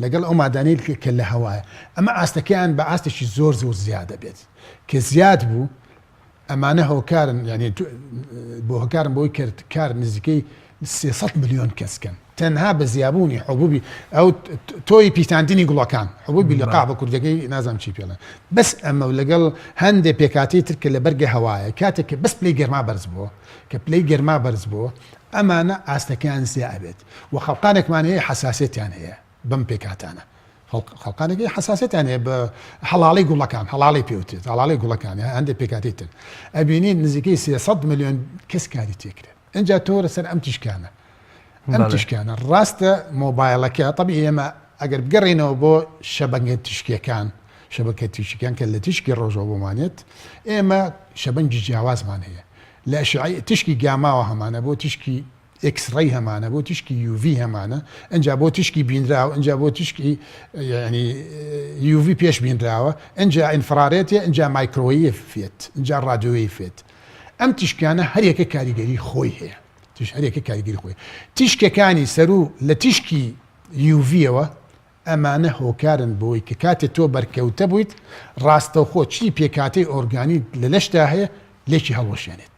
لەگەڵ ئەو مادانەی کە لە هەوایە ئەمە ئاستەکەیان بە ئاستێکی زۆر زۆر زیادە بێت کە زیاد بوو ئەمانە هۆکارن یانی بۆ هۆکارن بۆی کرد کار نزیکەی 300 ملیۆن کەس کەن تەنها بە زیابوونی حبوبی ئەو تۆی پیتاندنی گوڵەکان حبوبی لقاح بە کوردەکەی نازانم چی پێڵێن بەس ئەمە و لەگەڵ هەندێ پێکاتی تر کە لە بەرگە هەوایە کاتێک کە بەس پلەی گەرما بەرز بووە کە پلەی گەرما بەرز بووە ئەمانە ئاستەکەیان زیا ئەبێت و خەڵقانێکمان هەیە حەساسیەتیان هەیە بەم پێکهاتانە خەڵکانێک هەیە حەساسیەتیان هەیە بە هەڵاڵەی گوڵەکان هەڵاڵەی پێوترێت هەڵاڵەی گوڵەکان یان هەندێک پێکهاتەی تر ئەبینی نزیکەی 300 ملیۆن کەس کاری تێکرێت ئینجا تۆ لەسەر ئەم تیشکانە ئەم تیشکانە ڕاستە مۆبایلەکە طبی ئێمە ئەگەر بگەڕێنەوە بۆ شەبەنگە تیشکیەکان شەبەکە تیشکیان کە لە تیشکی ڕۆژەوە بۆمانێت ئێمە شەبەنگی جیاوازمان هەیە لە تیشکی گاماوە هەمانە بۆ تیشکی X-ray هەمانە بۆ تیشکی UV هەمانە ئەجا بۆ تیشکی بینراو ئەجا بۆ تیشکی ینی UV پێش بینراوە ئەجا infrared ە ئەجا مایکرۆیفێت ئەجا ڕادیۆیفێت ئەم تیشکانە هەریەکە کاریگەری خۆی هەیە تیش هەرێکە کاریگەری خۆی تیشکەکانی سەرو لە تیشکی UV یەوە ئەمانە هۆکارن بۆی کە کاتێ تۆ بەرکەوتە بوویت ڕاستەوخۆ چی پێکاتەی ئۆرگانی لە لەشتا هەیە لێکی هەڵوەشێنێت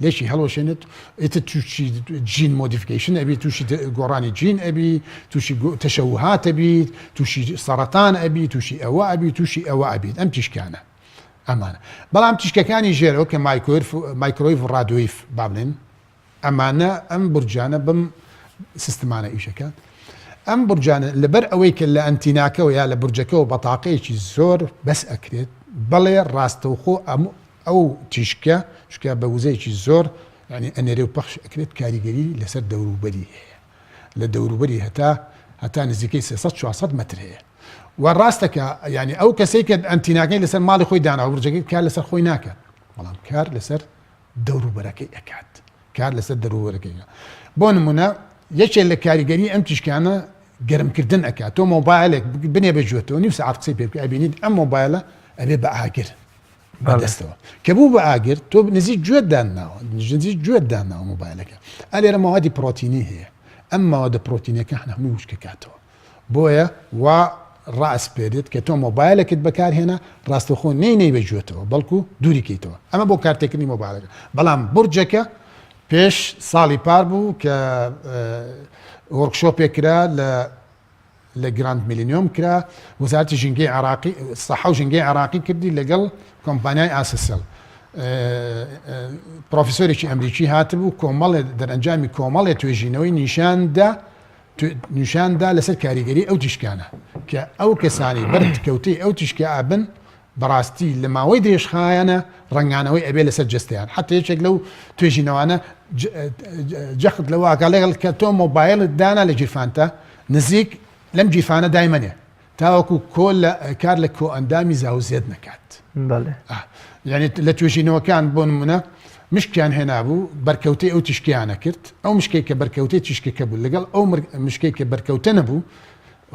لێکی هەڵوەشێنێت ئیتر تووشی gene modification ئەبی تووشی گۆڕانی جین ئەبی تووشی تەشەوهات ئەبیت تووشی سەرەتان ئەبی تووشی ئەوە ئەبی تووشی ئەوە ئەبیت ئەم تیشکانە ئەمانە بەڵام تیشکەکانی ژێرەوە کە مایکرۆیف و ڕادیۆیف با بڵێن ئەمانە ئەم بورجانە بەم سیستمانە ئیشەکات ئەم بورجانە لەبەر ئەوەی کە لە ئەنتیناکەوە یا لە بورجەکەەوە بەتاقەیەکی زۆر بەس ئەکرێت بەڵێ ڕاستەوخۆ ئەم ئەو تیشکە چونکە بە وزەیەکی زۆر یانی ئەنێرێ و پەخش ئەکرێت کاریگەری لەسەر دەوروبەری هەیە لە دەوروبەری هەتا هەتا نزیکەی 300 400 مەتر هەیە و ڕاستەکە یعنی ئەو کەسێک کە ئەنتیناکەی لەسەر ماڵی خۆی داناوە بورجەکەی کار لەسەر خۆی ناکات بەڵام کار لەسەر دەوروبەرەکەی ئەکات کار لەسەر دەوروبەرەکەی بۆ نمونە یەکێک لە کاریگەری ئەم تیشکانە گەرمکردن ئەکات تۆ مۆبایلێک بنێ بە گوێتەوە نیو سەعات قسەی پێ بکە ئەبینیت ئەم مۆبایلە ئەبێ بە ئاگر بەدەستەوە کە بوو بە ئاگر تۆ نزیک گوێت داناوە نزیک گوێت داناوە مۆبایلەکە ئەلێرە مەوادی پرۆتینی هەیە ئەم مەوادە پرۆتینەکە هەمووی وشکەکاتەوە بۆیە وا ڕائەسپێرێت کە تۆ مۆبایلەکت بەکارهێنا ڕاستەوخۆ نەی نەی بە گوێتەوە بەڵکو دووری کەیتەوە ئەمە بۆ کارتێکردنی مۆبایلەکە بەڵام بورجەکە پێش ساڵی پار بوو کە وۆرکشۆپێک کرا لە لە گراند میلینیۆم کرا، وەزارەتی ژینگەی عێراقی سەحە و ژینگەی عێراقی کردی لەگەڵ کۆمپانیای ئاسسل پرۆفیسۆرێکی ئەمریکی هاتبوو کۆمەڵێ دەرەنجامی کۆمەڵێ توێژینەوەی نیشاندا نیشاندا لەسەر کاریگەری ئەو تیشکانە کە ئەو کەسانی بەرکەوتەی ئەو تیشکە ئابن بەڕاستی لە ماوەی درێژخایەنە ڕەنگانەوەی ئەبێ لەسەر جەستەیان حتا یەکێک لەو توێژینەوانە جەخت لەوە ئەکا لەگەڵ کە تۆ مۆبایلت دانا لە گیرفانتە نزیک لەم گیرفانە دایمەنێ تاوەکو کۆ لە کار لە کۆئەندامی زاوزێت نەکات یعنی لە توێژینەوەکان بۆ نمونە. مشکیان هێنابوو بەرکەوتەی ئەو تیشکیان ئەکرد، ئەو مشکەی کە بەرکەوتەی تیشکەکە بوو لەگەڵ ئەو مشکەی کە بەرکەوتە نەبوو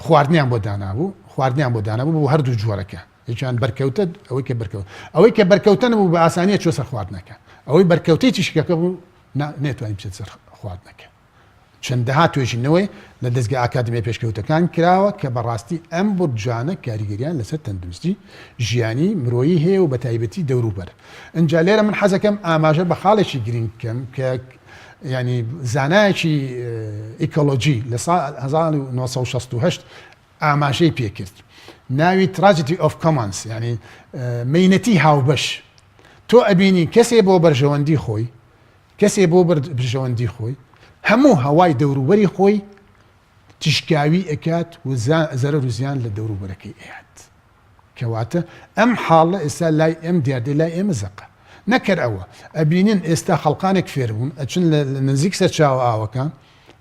خواردنیان بۆ دانابوو، خواردنیان بۆ دانابوو بۆ هەردوو جۆرەکە، یەکیان بەرکەوتە ئەوەی کە بەرکەوت ئەوەی کە بەرکەوتە نەبوو بە ئاسانیە چوە سەر خواردنەکە، ئەوەی بەرکەوتەی تیشکەکە بوو نەیتوانی بچێت سەر خواردنەکە. چەندەها توێژینەوەی لە دەزگا ئاکادمیە پێشکەوتەکان کراوە کە بەڕاستی ئەم بورجانە کاریگەریان لەسەر تەندروستی ژیانی مرۆیی هەیە و بەتایبەتی دەوروبەر. ئینجا لێرە من حەزەکەم ئاماژە بە خاڵێکی گرینگ بکەم کە یانی زانایەکی ئیکۆلۆجی لە ساڵ 1968 ئاماژەی پێکرد ناوی Tragedy of Commons یانی مەینەتی هاوبەش تۆ ئەبینی کەسێ بۆ بەرژەوەندی خۆی کەسێ بۆ برژەوەندی خۆی هەموو هەوای دەوروبەری خۆی تیشکاوی ئەکات و زەرەر و زیان لە دەوروبەرەکەی ئەیات. کەواتە ئەم حاڵە ئێستا لای ئێم دیاردەی لای ئێمە زەقە. نەک هەر ئەوە، ئەبینین ئێستا خەڵکانێک فێر بوون ئەچن لە نزیک سەرچاوە ئاوەکان،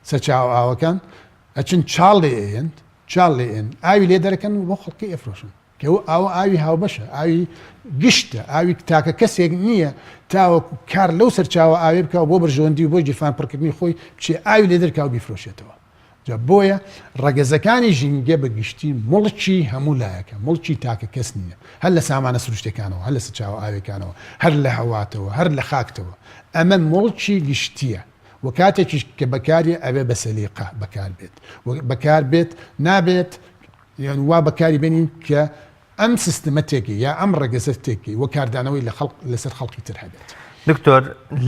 سەرچاوە ئاوەکان ئەچن چاڵ لێ ئەیەن، چاڵ لێ ئەیەن، ئاوی لێ دەرەکەن و بۆ خەڵکی ئەفرۆشن. کە ئەو ئاوە ئاوی هاوبەشە، ئاوی گشتە، ئاوی تاکە کەسێک نییە تاوەکو کار لەو سەرچاوە ئاوێ بکا و بۆ بەرژەوەندی و بۆ گیرفان پڕکردنی خۆی بچێ ئاوی لێ دەرکا و بیفرۆشێتەوە. جا بۆیە ڕەگەزەکانی ژینگە بە گشتی موڵکی هەموو لایەکە، موڵکی تاکە کەس نییە، هەر لە سامانە سروشتیەکانەوە، هەر لە سەرچاوە ئاوێکانەوە، هەر لە هەواتەوە، هەر لە خاکتەوە. ئەمە موڵکی گشتییە و کاتێکیش کە بەکاریە ئەبێ بە سەلیقە بەکار بێت و بەکار بێت نابێت یان وا بەکاری بێنین کە ئەم سیستمە تێکەی یا ئەم ڕەگەزە تێکەی و کاردانەوەی لە خەڵک لەسەر خەڵکی تر هەبێت. دکتۆر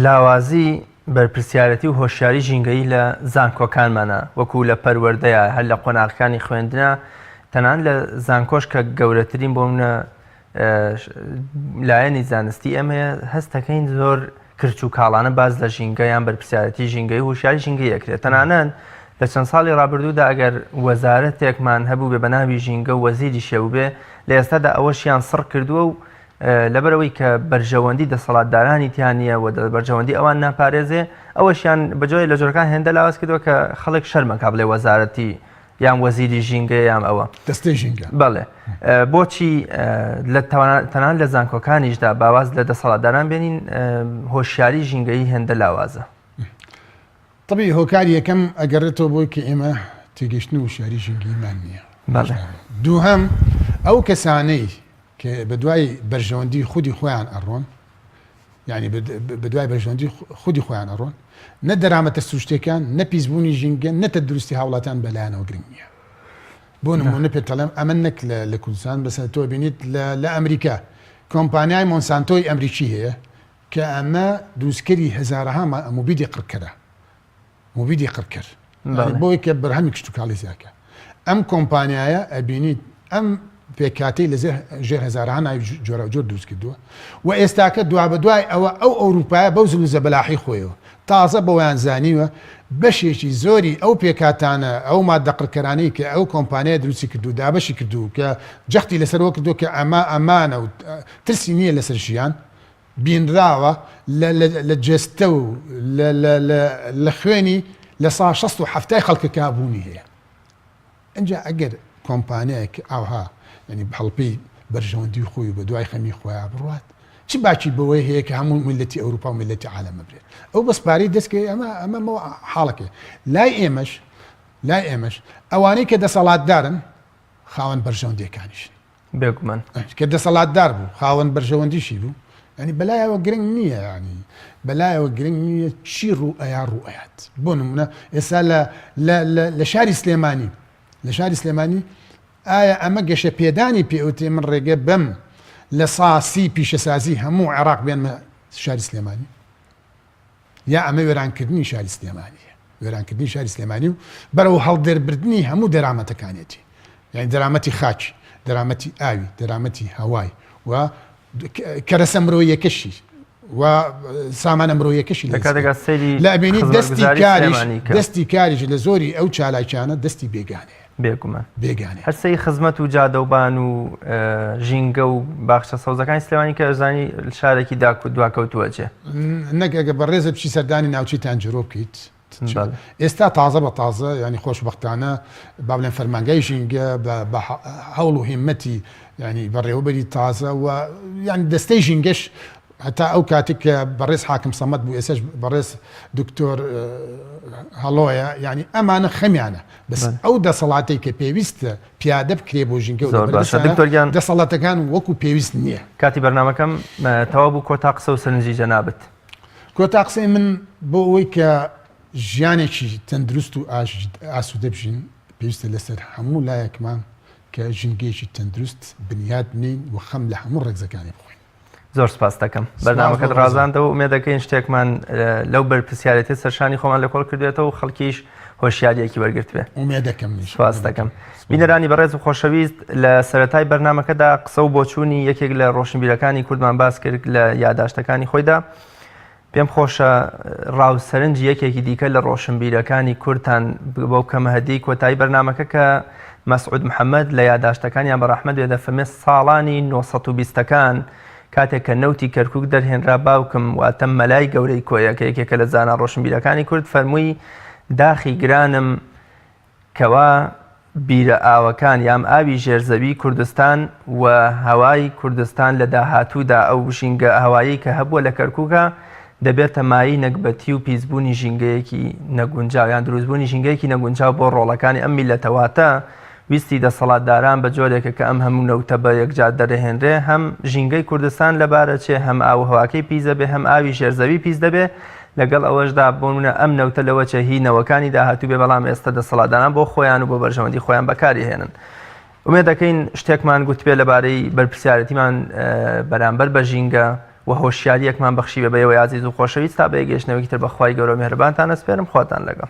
لاوازی بەرپرسیارەتی و هۆشیاری ژینگەیی لە زانکۆکانمانە وەکو لە پەروەردەیە هەر لە قۆناغەکانی خوێندنە تەنانەت لە زانکۆش کە گەورەترین بۆ منە لایەنی زانستی ئێمەیە هەستەکەین زۆر کرچ و کاڵانە باس لە ژینگە یان بەرپرسیارەتی ژینگەی هوشیاری ژینگەی ئەکرێت تەنانەت لە چەند ساڵی ڕابردوودا ئەگەر وەزارەتێکمان هەبوو بێ بە ناوی ژینگە و وەزیری شێوبێ لە ئێستادا ئەوەشیان سڕ کردووە و لەبەرەوەی کە بەرژەوەندی دەسەڵاتدارانی تیا نییە و بەرژەوەندی ئەوان ناپارێزێ ئەوەشیان بە جۆرێ لە جۆرەکان هێندە لاواز کردووە کە خەڵک شەرمەکە بڵێ وەزارەتی یان وەزیری ژینگە یان ئەوە. دەستەی ژینگە. بەڵێ. بۆچی لە تەنانەت لە زانکۆکانیشدا با واز لە دەسەڵاتداران بێنین هۆشیاری ژینگەیی هێندە لاوازە؟ تەبیعی هۆکاری یەکەم ئەگەڕێتەوە بۆی کە ئێمە تێگەیشتن و هۆشیاری ژینگەییمان نییە. بەڵێ. دووهەم ئەو کەسانەی کە بەدوای بەرژەوەندی خودی خۆیان ئەڕۆن یانی بەدوای بەرژەوەندی خودی خۆیان ئەڕۆن، نە دەرامەتە سروشتیەکان، نە پیسبوونی ژینگە، نە تەندروستی هاوڵاتیان بەلایانەوە گرنگ نییە. بۆ نموونە پێت دەڵێم ئەمە نەک لە کوردستان بەسەر تۆ بینیت لە ئەمریکا کۆمپانیای مۆنسانتۆی ئەمریکی هەیە کە ئەمە دروستکەری هەزارەها موبیدی قڕکەرە. موبیدی قڕکەر بۆی کە بەرهەمی کشتوکاڵی زیاکە ئەم کۆمپانیایە ئەبینیت ئەم پێکهاتەی لە ژێر هەزارەها ناوی جۆراوجۆر دروست کردووە و ئێستاکە دوابەدوای ئەوە ئەو ئەوروپایە بەو زل و زەبەلاحی خۆیەوە تازە بەوەیان زانیوە بەشێکی زۆری ئەو پێکهاتانە ئەو مادە قڕکەرانەی کە ئەو کۆمپانیای دروستی کردو دابەشی کردو کە جەختی لەسەرەوە کردو کە ئەمە ئەمانە و ترسی نییە لەسەر ژیان بینراوە لە لە جەستە و لە لە لە لە خوێنی لە سا شەست و حەفتای خەڵکەکە بوونی هەیە ئینجا ئەگەر کۆمپانیایەک ئاوها یعنی هەڵپەی بەرژەوەندی خۆی و بە دوای خەمی خۆیان بڕوات چ باکی بەوەی هەیە کە هەموو میللەتی ئەوروپا و میللەتی عالەم ببرێت ئەو بەس پارەی دەستکەوێت ئەمە ئەمە حاڵەکەی لای ئێمەش لای ئێمەش ئەوانەی کە دەسەڵاتدارن خاوەن بەرژەوەندیەکانیشن بێگومان. کە دەسەڵاتدار بوو خاوەن بەرژەوەندیشی بوو یانی بەلایەوە گرنگ نییە ینی بەلایەوە گرنگ نییە چی ڕوو ئەیا ڕوو ئەیات بۆ نمونە ئێستا لە لە شاری سلێمانی لە شاری سلێمانی ئایا ئەمە گەشە پێدانی پێوتێ من ڕێگە بەم لە ساسی پیشەسازی هەموو عێراق بێنمە شاری سلێمانی یا ئەمە وێرانکردنی شاری سلێمانیە وێرانکردنی شاری سلێمانی و بەرەو هەڵدێربردنی هەموو دەرامەتەکانێتی یعنی دەرامەتی خاکی دەرامەتی ئاوی دەرامەتی هەوای و کەرەسە مرۆیەکەشی و سامانە مرۆیەکەشی لە ئەبینی دەستی کاریش دەستی کاریش لە زۆری ئەو چالاکیانە دەستی بێگانەیە بێگومان بێگانەیە. هەر سەیری خزمەت و جادەوبان و ژینگە و باخچە سەوزەکانی سلێمانی کە ئەزانی شارێکی داک و دواکەوتووە جێ. نەک ئەگەر بەڕێزت بچی سەردانی ناوچەی تانجەرۆ بکەیت ئێستا تازە بە تازە ینی خۆشبەختانە با بڵێن فەرمانگای ژینگە بە هەوڵ و هیمەتی ینی بەڕێوەبەری تازە و یان دەستەی ژینگەش. هەتا ئەو کاتێک کە بەڕێز حاکم سەمەد بوو ئێسش بەڕێز دکتۆر هەڵۆیە یعنی ئەمانە خەمیانە بەس ئەو دەسەڵاتێک کە پێویستە پیادە بکرێ بۆ ژینگە و دکتۆریان دەسەڵاتەکان وەکو پێویست نییە. کاتی بەرنمەکەم تەواو بوو کۆتا قسە و سەرنجی جەنابت. کۆتا قسەی من بۆ ئەوەی کە ژیانێکی تەندروست و ئاسوودە بژین پێویستە لەسەر هەموو لایەکمان کە ژینگەیەکی تەندروست بنیات بنێین و خەم لە هەموو ڕەگزەکانی بخۆین. زۆر سپاست دەکەم بەرنامەکەت ڕازاندەوە ئومێد دەکەین شتێکمان لەو بەرپرسیارێتی سەرشانی خۆمان لە کۆڵ کردوێتەوە و خەڵکیش هۆشیاریەکی وەرگرتبێ ئومێد دەکەم سپاس دەکەم بینەرانی بەڕێز و خۆشەویست لە سەرەتای بەرنامەکەدا قسە و بۆچوونی یەکێک لە ڕۆشنبیرەکانی کوردمان باس کرد لە یاداشتەکانی خۆیدا پێم خۆشە ڕا و سەرنجی یەکێکی دیکە لە ڕۆشنبیرەکانی کوردتان بۆ بکەمە هەدیەی کۆتایی بەرنامەکە کە مەسعود محەمەد لە یاداشتەکانیان بە ڕەحمەت بێ دەفەرمێ ساڵانی 920 ەکان کاتێک کە نەوتی کەرکوک دەرهێنرا باوکم واتە مەلای گەورەی کۆیە کە یەکێکە لە زانا ڕۆشنبیرەکانی کورد فەرمووی داخی گرانم کەوا بیرە ئاوەکان یام ئاوی ژێر زەوی کوردستان و هەوای کوردستان لە داهاتوودا ئەو ژینگە هەوایەی کە هەبووە لە کەرکوکا دەبێتە مایەی نەگبەتی و پیسبوونی ژینگەیەکی نەگونجاو یان دروستبوونی ژینگەیەکی نەگونجاو بۆ ڕۆڵەکانی ئەم میللەتە واتە ویستی دەسەڵاتداران بە جۆرێکە کە ئەم هەموو نەوتە بە یەکجار دەرهێنرێ هەم ژینگەی کوردستان لەبارەچێ هەم ئاو و هەواکەی پیس دەبێ هەم ئاوی ژێر زەوی پیس دەبێ لەگەڵ ئەوەشدا بۆنمونە ئەم نەوتە لەوەچێ هی نەوەکانی داهاتوو بێ بەڵام ئێستا دەسەڵاتداران بۆ خۆیان و بۆ بەرژەوەندی خۆیان بەکاری هێنن. ئومێد دەکەین شتێکمان گوتبێ لەبارەی بەرپرسیارێتیمان بەرامبەر بە ژینگە و هۆشیارییەکمان بەخشیبێ بە ئێوەی ئازیز و خۆشەویست تا بە یەکگەیشتنەوەیەکی تر بە خوای گەورە و میهرەبانتان ئەسپێرم خواتان لەگەڵ.